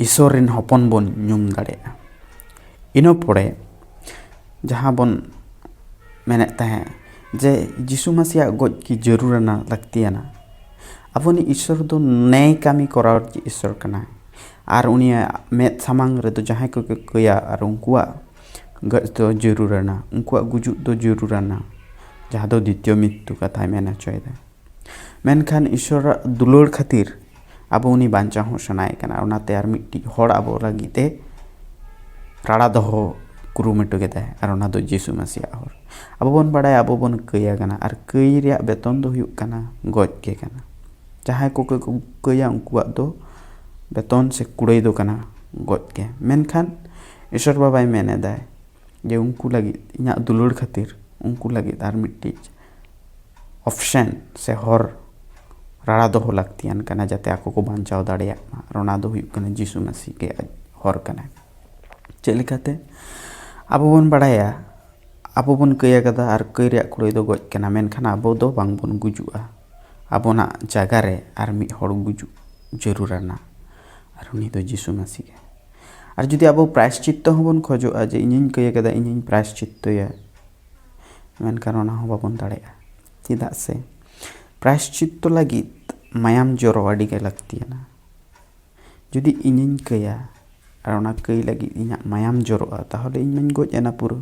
ᱤᱥᱚᱨ ᱨᱮᱱ ᱦᱚᱯᱚᱱ ᱵᱚᱱ ᱧᱩᱢ ᱫᱟᱲᱮᱭᱟᱜᱼᱟ᱾ ᱤᱱᱟᱹ ᱯᱚᱨᱮ ᱡᱟᱦᱟᱸ ᱵᱚᱱ ᱢᱮᱱᱮᱫ ᱛᱟᱦᱮᱸᱫ ᱡᱮ ᱡᱤᱥᱩ ᱢᱟᱹᱥᱤᱭᱟᱜ ᱜᱚᱡ ᱜᱮ ᱡᱟᱹᱨᱩᱲᱟᱱᱟ, ᱞᱟᱹᱠᱛᱤᱭᱟᱱᱟ᱾ ᱟᱵᱚᱱᱤᱡ ᱤᱥᱚᱨ ᱫᱚ ᱱᱮᱭ ᱠᱟᱹᱢᱤ ᱠᱚᱨᱟᱣ ᱤᱥᱚᱨ ᱠᱟᱱᱟᱭ, ᱟᱨ ᱩᱱᱤᱭᱟᱜ ᱢᱮᱫ ᱥᱟᱢᱟᱝ ᱨᱮᱫᱚ ᱡᱟᱦᱟᱸᱭ ᱠᱚ ᱠᱟᱹᱭᱟ ᱟᱨ ᱩᱱᱠᱩᱣᱟᱜ ᱜᱚᱡ ᱫᱚ ᱡᱟᱹᱨᱩᱲᱟᱱᱟ, ᱩᱱᱠᱩᱣᱟᱜ ᱜᱩᱡᱩᱜ ᱫᱚ ᱡᱟᱹᱨᱩᱲᱟᱱᱟ, ᱡᱟᱦᱟᱸ ᱫᱚ ᱫᱤᱛᱤᱭᱚ ᱢᱨᱤᱛᱛᱩ ᱠᱟᱛᱷᱟᱭ ᱢᱮᱱ ᱦᱚᱪᱚᱭᱮᱫᱟ᱾ ᱢᱮᱱᱠᱷᱟᱱ ᱤᱥᱚᱨᱟᱜ ᱫᱩᱞᱟᱹᱲ ᱠᱷᱟᱹᱛᱤᱨ ᱟᱵᱚ ᱩᱱᱤ ᱵᱟᱧᱪᱟᱣ ᱦᱚᱸ ᱥᱟᱱᱟᱭᱮ ᱠᱟᱱᱟ, ᱚᱱᱟᱛᱮ ᱟᱨ ᱢᱤᱫᱴᱤᱡ ᱦᱚᱲ ᱟᱵᱚ ᱞᱟᱹᱜᱤᱫ ᱛᱮ ᱨᱟᱲᱟ ᱫᱚᱦᱚ ᱠᱩᱨᱩᱢᱩᱴᱩ ᱠᱮᱫᱟᱭ, ᱟᱨ ᱚᱱᱟ ᱫᱚ ᱡᱤᱥᱩ ᱢᱟᱹᱥᱤᱭᱟᱜ ᱦᱚᱨ᱾ ᱟᱵᱚ ᱵᱚᱱ ᱵᱟᱲᱟᱭᱟ, ᱟᱵᱚ ᱵᱚᱱ ᱠᱟᱹᱭ ᱟᱠᱟᱱᱟ, ᱟᱨ ᱠᱟᱹᱭ ᱨᱮᱭᱟᱜ ᱵᱮᱛᱚᱱ ᱫᱚ ᱦᱩᱭᱩᱜ ᱠᱟᱱᱟ ᱜᱚᱡ ᱜᱮ ᱠᱟᱱᱟ᱾ ᱡᱟᱦᱟᱸᱭ ᱠᱚ ᱠᱚ ᱠᱟᱹᱭᱟ, ᱩᱱᱠᱩᱣᱟᱜ ᱫᱚ ᱵᱮᱛᱚᱱ ᱥᱮ ᱠᱩᱲᱟᱹᱭ ᱫᱚ ᱠᱟᱱᱟ ᱜᱚᱡ ᱜᱮ᱾ ᱢᱮᱱᱠᱷᱟᱱ ᱤᱥᱚᱨ ᱵᱟᱵᱟᱭ ᱢᱮᱱ ᱮᱫᱟᱭ ᱡᱮ ᱩᱱᱠᱩ ᱞᱟᱹᱜᱤᱫ, ᱤᱧᱟᱹᱜ ᱫᱩᱞᱟᱹᱲ ᱠᱷᱟᱹᱛᱤᱨ ᱩᱱᱠᱩ ᱞᱟᱹᱜᱤᱫ ᱟᱨ ᱢᱤᱫᱴᱤᱡ ᱚᱯᱥᱮᱱ ᱥᱮ ᱦᱚᱨ ᱨᱟᱲᱟ ᱫᱚᱦᱚ ᱞᱟᱹᱠᱛᱤᱭᱟᱱ ᱠᱟᱱᱟ, ᱡᱟᱛᱮ ᱟᱠᱚ ᱠᱚ ᱵᱟᱧᱪᱟᱣ ᱫᱟᱲᱮᱭᱟᱜ ᱢᱟ᱾ ᱟᱨ ᱚᱱᱟ ᱫᱚ ᱦᱩᱭᱩᱜ ᱠᱟᱱᱟ ᱡᱤᱥᱩ ᱢᱟᱹᱥᱤ ᱜᱮ ᱟᱡ ᱦᱚᱨ ᱠᱟᱱᱟᱭ᱾ ᱪᱮᱫ ᱞᱮᱠᱟᱛᱮ? ᱟᱵᱚ ᱵᱚᱱ ᱵᱟᱲᱟᱭᱟ, ᱟᱵᱚ ᱵᱚᱱ ᱠᱟᱹᱭ ᱟᱠᱟᱫᱟ, ᱟᱨ ᱠᱟᱹᱭ ᱨᱮᱭᱟᱜ ᱠᱩᱲᱟᱹᱭ ᱫᱚ ᱜᱚᱡ ᱠᱟᱱᱟ, ᱢᱮᱱᱠᱷᱟᱱ ᱟᱵᱚ ᱫᱚ ᱵᱟᱝ ᱵᱚᱱ ᱜᱩᱡᱩᱜᱼᱟ᱾ ᱟᱵᱚᱱᱟᱜ ᱡᱟᱭᱜᱟ ᱨᱮ ᱟᱨ ᱢᱤᱫ ᱦᱚᱲ ᱜᱩᱡᱩᱜ ᱡᱟᱹᱨᱩᱲᱟᱱᱟ, ᱟᱨ ᱩᱱᱤ ᱫᱚ ᱡᱤᱥᱩ ᱢᱟᱹᱥᱤ ᱜᱮ᱾ ᱟᱨ ᱡᱩᱫᱤ ᱟᱵᱚ ᱯᱨᱟᱭᱥᱪᱤᱛᱛᱚ ᱦᱚᱸᱵᱚᱱ ᱠᱷᱚᱡᱚᱜᱼᱟ ᱡᱮ ᱤᱧᱤᱧ ᱠᱟᱹᱭ ᱟᱠᱟᱫᱟ, ᱤᱧᱤᱧ ᱯᱨᱟᱭᱥᱪᱤᱛᱛᱚᱭᱟ, ᱢᱮᱱᱠᱷᱟᱱ ᱚᱱᱟ ᱦᱚᱸ ᱵᱟᱵᱚᱱ ᱫᱟᱲᱮᱭᱟᱜᱼᱟ᱾ ᱪᱮᱫᱟᱜ ᱥᱮ ᱯᱨᱟᱭᱥᱪᱤᱛᱛᱚ ᱞᱟᱹᱜᱤᱫ ᱢᱟᱭᱟᱢ ᱡᱚᱨᱚ ᱟᱹᱰᱤ ᱜᱮ ᱞᱟᱹᱠᱛᱤᱭᱟᱱᱟ᱾ ᱡᱩᱫᱤ ᱤᱧᱤᱧ ᱠᱟᱹᱭᱟ ᱟᱨ ᱚᱱᱟ ᱠᱟᱹᱭ ᱞᱟᱹᱜᱤᱫ ᱤᱧᱟᱹᱜ ᱢᱟᱭᱟᱢ ᱡᱚᱨᱚᱜᱼᱟ, ᱛᱟᱦᱚᱞᱮ ᱤᱧ ᱢᱟᱧ ᱜᱚᱡ ᱮᱱᱟ ᱯᱩᱨᱟᱹ᱾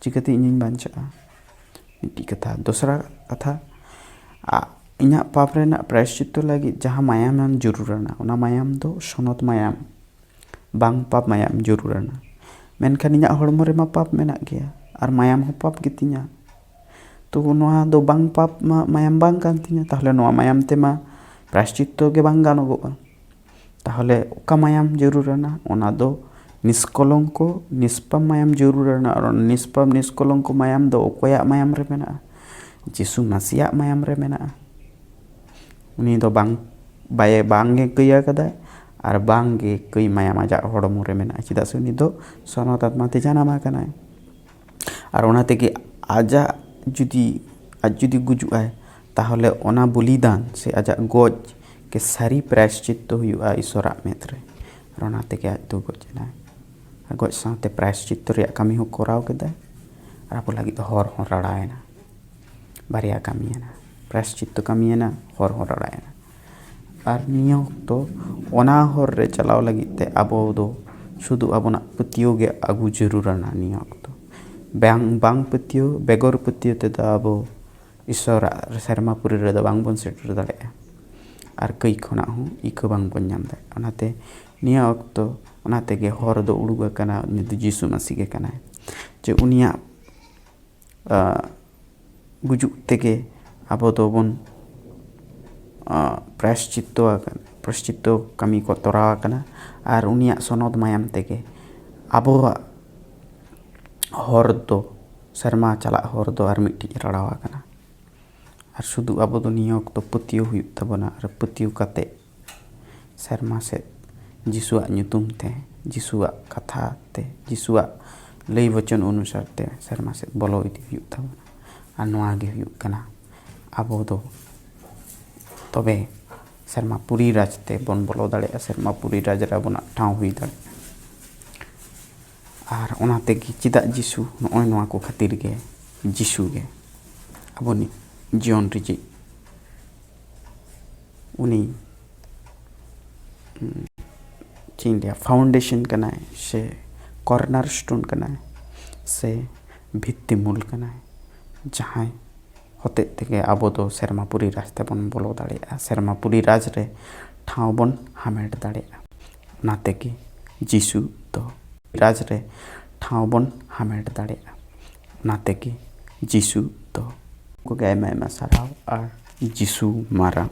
ᱪᱤᱠᱟᱹᱛᱮ ᱤᱧᱤᱧ ᱵᱟᱧᱪᱟᱜᱼᱟ? ᱢᱤᱫᱴᱤᱡ ᱠᱟᱛᱷᱟ᱾ ᱫᱚᱥᱨᱟ ᱠᱟᱛᱷᱟ, ᱟ-, ᱤᱧᱟᱹᱜ ᱯᱟᱯ ᱨᱮᱱᱟᱜ ᱯᱨᱟᱭᱥᱪᱤᱛᱛᱚ ᱞᱟᱹᱜᱤᱫ ᱡᱟᱦᱟᱸ ᱢᱟᱭᱟᱢ ᱮᱢ ᱡᱟᱹᱨᱩᱲᱟᱱᱟ, ᱚᱱᱟ ᱢᱟᱭᱟᱢ ᱫᱚ ᱥᱚᱱᱚᱛ ᱢᱟᱭᱟᱢ, ᱵᱟᱝ ᱯᱟᱯ ᱢᱟᱭᱟᱢ ᱡᱟᱹᱨᱩᱲᱟᱱᱟ᱾ ᱢᱮᱱᱠᱷᱟᱱ ᱤᱧᱟᱹᱜ ᱦᱚᱲᱢᱚ ᱨᱮᱢᱟ ᱯᱟᱯ ᱢᱮᱱᱟᱜ ᱜᱮᱭᱟ, ᱟᱨ ᱢᱟᱭᱟᱢ ᱦᱚᱸ ᱯᱟᱯ ᱜᱮᱛᱤᱧᱟ᱾ ᱛᱚ ᱱᱚᱣᱟ ᱫᱚ ᱵᱟᱝ ᱯᱟᱯ ᱢᱟ-, ᱢᱟᱭᱟᱢ ᱵᱟᱝ ᱠᱟᱱ ᱛᱤᱧᱟ, ᱛᱟᱦᱚᱞᱮ ᱱᱚᱣᱟ ᱢᱟᱭᱟᱢ ᱛᱮᱢᱟ ᱯᱨᱟᱭᱥᱪᱤᱛᱛᱚ ᱜᱮ ᱵᱟᱝ ᱜᱟᱱᱚᱜᱚᱜᱼᱟ᱾ ᱛᱟᱦᱚᱞᱮ ᱚᱠᱟ ᱢᱟᱭᱟᱢ ᱡᱟᱹᱨᱩᱲᱟᱱᱟ? ᱚᱱᱟ ᱫᱚ ᱱᱤᱥᱠᱚᱞᱚᱝᱠᱚ, ᱱᱤᱥᱯᱟᱯ ᱢᱟᱭᱟᱢ ᱡᱟᱹᱨᱩᱲᱟᱱᱟ᱾ ᱟᱨ ᱚᱱᱟ ᱱᱤᱥᱯᱟᱯ, ᱱᱤᱥᱠᱚᱞᱚᱝᱠᱚ ᱢᱟᱭᱟᱢ ᱫᱚ ᱚᱠᱚᱭᱟᱜ ᱢᱟᱭᱟᱢ ᱨᱮ ᱢᱮᱱᱟᱜᱼᱟ? ᱡᱤᱥᱩ ᱢᱟᱹᱥᱤᱭᱟᱜ ᱢᱟᱭᱟᱢ ᱨᱮ ᱢᱮᱱᱟᱜᱼᱟ᱾ ᱩᱱᱤ ᱫᱚ ᱵᱟᱝ, ᱵᱟᱭ, ᱵᱟᱝ ᱜᱮ ᱠᱟᱹᱭ ᱟᱠᱟᱫᱟᱭ, ᱟᱨ ᱵᱟᱝ ᱜᱮ ᱠᱟᱹᱭ ᱢᱟᱭᱟᱢ ᱟᱡᱟᱜ ᱦᱚᱲᱢᱚ ᱨᱮ ᱢᱮᱱᱟᱜᱼᱟ, ᱪᱮᱫᱟᱜ ᱥᱮ ᱩᱱᱤ ᱫᱚ ᱥᱚᱱᱚᱛ ᱟᱛᱢᱟ ᱛᱮ ᱡᱟᱱᱟᱢ ᱟᱠᱟᱱᱟᱭ᱾ ᱟᱨ ᱚᱱᱟ ᱛᱮᱜᱮ ᱟᱡᱟᱜ ᱡᱩᱫᱤ, ᱟᱡ ᱡᱩᱫᱤ ᱜᱩᱡᱩᱜ ᱟᱭ, ᱛᱟᱦᱚᱞᱮ ᱚᱱᱟ ᱵᱚᱞᱤᱫᱟᱱ ᱥᱮ ᱟᱡᱟᱜ ᱜᱚᱡ ᱜᱮ ᱥᱟᱹᱨᱤ ᱯᱨᱟᱭᱥᱪᱤᱛᱛᱚ ᱦᱩᱭᱩᱜᱼᱟ ᱤᱥᱚᱨᱟᱜ ᱢᱮᱫ ᱨᱮ᱾ ᱟᱨ ᱚᱱᱟ ᱛᱮᱜᱮ ᱟᱡ ᱫᱚ ᱜᱚᱡ ᱮᱱᱟᱭ᱾ ᱟᱨ ᱜᱚᱡ ᱥᱟᱶᱛᱮ ᱯᱨᱟᱭᱥᱪᱤᱛᱛᱚ ᱨᱮᱭᱟᱜ ᱠᱟᱹᱢᱤ ᱦᱚᱸ ᱠᱚᱨᱟᱣ ᱠᱮᱫᱟᱭ, ᱟᱨ ᱟᱵᱚ ᱞᱟᱹᱜᱤᱫ ᱫᱚ ᱦᱚᱨ ᱦᱚᱸ ᱨᱟᱲᱟᱭᱮᱱᱟ᱾ ᱵᱟᱨᱭᱟ ᱠᱟᱹᱢᱤᱭᱮᱱᱟ, ᱯᱨᱟᱭᱥᱪᱤᱛᱛᱚ ᱠᱟᱹᱢᱤᱭᱮᱱᱟ, ᱦᱚᱨ ᱦᱚᱸ ᱨᱟᱲᱟᱭᱮᱱᱟ᱾ ᱟᱨ ᱱᱤᱭᱟᱹ ᱚᱠᱛᱚ ᱚᱱᱟ ᱦᱚᱨ ᱨᱮ ᱪᱟᱞᱟᱣ ᱞᱟᱹᱜᱤᱫ ᱛᱮ ᱟᱵᱚ ᱫᱚ ᱥᱩᱫᱷᱩ ᱟᱵᱚᱱᱟᱜ ᱯᱟᱹᱛᱭᱟᱹᱣ ᱜᱮ ᱟᱹᱜᱩ ᱡᱟᱹᱨᱩᱲᱟᱱᱟ ᱱᱤᱭᱟᱹ ᱚᱠᱛᱚ᱾ ᱵᱟᱝ, ᱵᱟᱝ ᱯᱟᱹᱛᱭᱟᱹᱣ, ᱵᱮᱜᱚᱨ ᱯᱟᱹᱛᱭᱟᱹᱣ ᱛᱮᱫᱚ ᱟᱵᱚ ᱤᱥᱚᱨᱟᱜ ᱥᱮᱨᱢᱟ ᱯᱩᱨᱤ ᱨᱮᱫᱚ ᱵᱟᱝ ᱵᱚᱱ ᱥᱮᱴᱮᱨ ᱫᱟᱲᱮᱭᱟᱜᱼᱟ᱾ ᱟᱨ ᱠᱟᱹᱭ ᱠᱷᱚᱱᱟᱜ ᱦᱚᱸ ᱤᱠᱟᱹ ᱵᱟᱝ ᱵᱚᱱ ᱧᱟᱢ ᱫᱟᱲᱮᱭᱟᱜᱼᱟ᱾ ᱚᱱᱟᱛᱮ ᱱᱤᱭᱟᱹ ᱚᱠᱛᱚ ᱚᱱᱟ ᱛᱮᱜᱮ ᱦᱚᱨ ᱫᱚ ᱩᱰᱩᱠ ᱟᱠᱟᱱᱟ, ᱩᱱᱤ ᱫᱚ ᱡᱤᱥᱩ ᱢᱟᱹᱥᱤ ᱜᱮ ᱠᱟᱱᱟᱭ᱾ ᱡᱮ ᱩᱱᱤᱭᱟᱜ, ᱟ, ᱜᱩᱡᱩᱜ ᱛᱮᱜᱮ ᱟᱵᱚ ᱫᱚᱵᱚᱱ, ᱟ, ᱯᱨᱟᱭᱥᱪᱤᱛᱛᱚ ᱟᱠᱟᱱᱟ, ᱯᱨᱟᱭᱥᱪᱤᱛᱛᱚ ᱠᱟᱹᱢᱤ ᱠᱚ ᱛᱚᱨᱟᱣ ᱟᱠᱟᱱᱟ᱾ ᱟᱨ ᱩᱱᱤᱭᱟᱜ ᱥᱚᱱᱚᱛ ᱢᱟᱭᱟᱢ ᱛᱮᱜᱮ ᱟᱵᱚᱣᱟᱜ ᱦᱚᱨ ᱫᱚ, ᱥᱮᱨᱢᱟ ᱪᱟᱞᱟᱜ ᱦᱚᱨ ᱫᱚ ᱟᱨ ᱢᱤᱫᱴᱤᱡ ᱨᱟᱲᱟᱣ ᱟᱠᱟᱱᱟ᱾ ᱟᱨ ᱥᱩᱫᱷᱩ ᱟᱵᱚ ᱫᱚ ᱱᱤᱭᱟᱹ ᱚᱠᱛᱚ ᱯᱟᱹᱛᱭᱟᱹᱣ ᱦᱩᱭᱩᱜ ᱛᱟᱵᱚᱱᱟ᱾ ᱟᱨ ᱯᱟᱹᱛᱭᱟᱹᱣ ᱠᱟᱛᱮ ᱥᱮᱨᱢᱟ ᱥᱮᱫ ᱡᱤᱥᱩᱣᱟᱜ ᱧᱩᱛᱩᱢ ᱛᱮ, ᱡᱤᱥᱩᱣᱟᱜ ᱠᱟᱛᱷᱟ ᱛᱮ, ᱡᱤᱥᱩᱣᱟᱜ ᱞᱟᱹᱭ ᱵᱚᱪᱚᱱ ᱚᱱᱩᱥᱟᱨ ᱛᱮ ᱥᱮᱨᱢᱟ ᱥᱮᱫ ᱵᱚᱞᱚ ᱤᱫᱤ ᱦᱩᱭᱩᱜ ᱛᱟᱵᱚᱱᱟ᱾ ᱟᱨ ᱱᱚᱣᱟ ᱜᱮ ᱦᱩᱭᱩᱜ ᱠᱟᱱᱟ ᱟᱵᱚ ᱫᱚ ᱛᱚᱵᱮ ᱥᱮᱨᱢᱟ ᱯᱩᱨᱤ ᱨᱟᱡᱽ ᱛᱮ ᱵᱚᱱ ᱵᱚᱞᱚ ᱫᱟᱲᱮᱭᱟᱜᱼᱟ, ᱥᱮᱨᱢᱟ ᱯᱩᱨᱤ ᱨᱟᱡᱽ ᱨᱮ ᱟᱵᱚᱱᱟᱜ ᱴᱷᱟᱶ ᱦᱩᱭ ᱫᱟᱲᱮᱭᱟᱜᱼᱟ᱾ ᱟᱨ ᱚᱱᱟ ᱛᱮᱜᱮ ᱪᱮᱫᱟᱜ ᱡᱤᱥᱩ, ᱱᱚᱜᱼᱚᱭ ᱱᱚᱣᱟ ᱠᱚ ᱠᱷᱟᱹᱛᱤᱨ ᱜᱮ ᱡᱤᱥᱩ ᱜᱮ ᱟᱵᱚᱱᱤᱡ ᱡᱤᱭᱚᱱ ᱨᱤᱡᱤᱡ ᱩᱱᱤ, ᱩᱸ, ᱪᱮᱫ ᱤᱧ ᱞᱟᱹᱭᱟ, foundation ᱠᱟᱱᱟᱭ ᱥᱮ corner stone ᱠᱟᱱᱟᱭ ᱥᱮ ᱵᱷᱤᱛᱛᱤ ᱢᱩᱞ ᱠᱟᱱᱟᱭ, ᱡᱟᱦᱟᱸᱭ ᱦᱚᱛᱮᱡ ᱛᱮᱜᱮ ᱟᱵᱚ ᱫᱚ ᱥᱮᱨᱢᱟ ᱯᱩᱨᱤ ᱨᱟᱡᱽ ᱛᱮᱵᱚᱱ ᱵᱚᱞᱚ ᱫᱟᱲᱮᱭᱟᱜᱼᱟ, ᱥᱮᱨᱢᱟ ᱯᱩᱨᱤ ᱨᱟᱡᱽ ᱨᱮ ᱴᱷᱟᱶ ᱵᱚᱱ ᱦᱟᱢᱮᱴ ᱫᱟᱲᱮᱭᱟᱜᱼᱟ᱾ ᱚᱱᱟ ᱛᱮᱜᱮ ᱡᱤᱥᱩ ᱫᱚ ᱨᱟᱡᱽ ᱨᱮ ᱴᱷᱟᱶ ᱵᱚᱱ ᱦᱟᱢᱮᱴ ᱫᱟᱲᱮᱭᱟᱜᱼᱟ᱾ ᱚᱱᱟ ᱛᱮᱜᱮ ᱡᱤᱥᱩ ᱫᱚ᱾ ᱠᱚᱜᱮ ᱟᱭᱢᱟ ᱟᱭᱢᱟ ᱥᱟᱨᱦᱟᱣ ᱟᱨ ᱡᱤᱥᱩ ᱢᱟᱨᱟᱝ᱾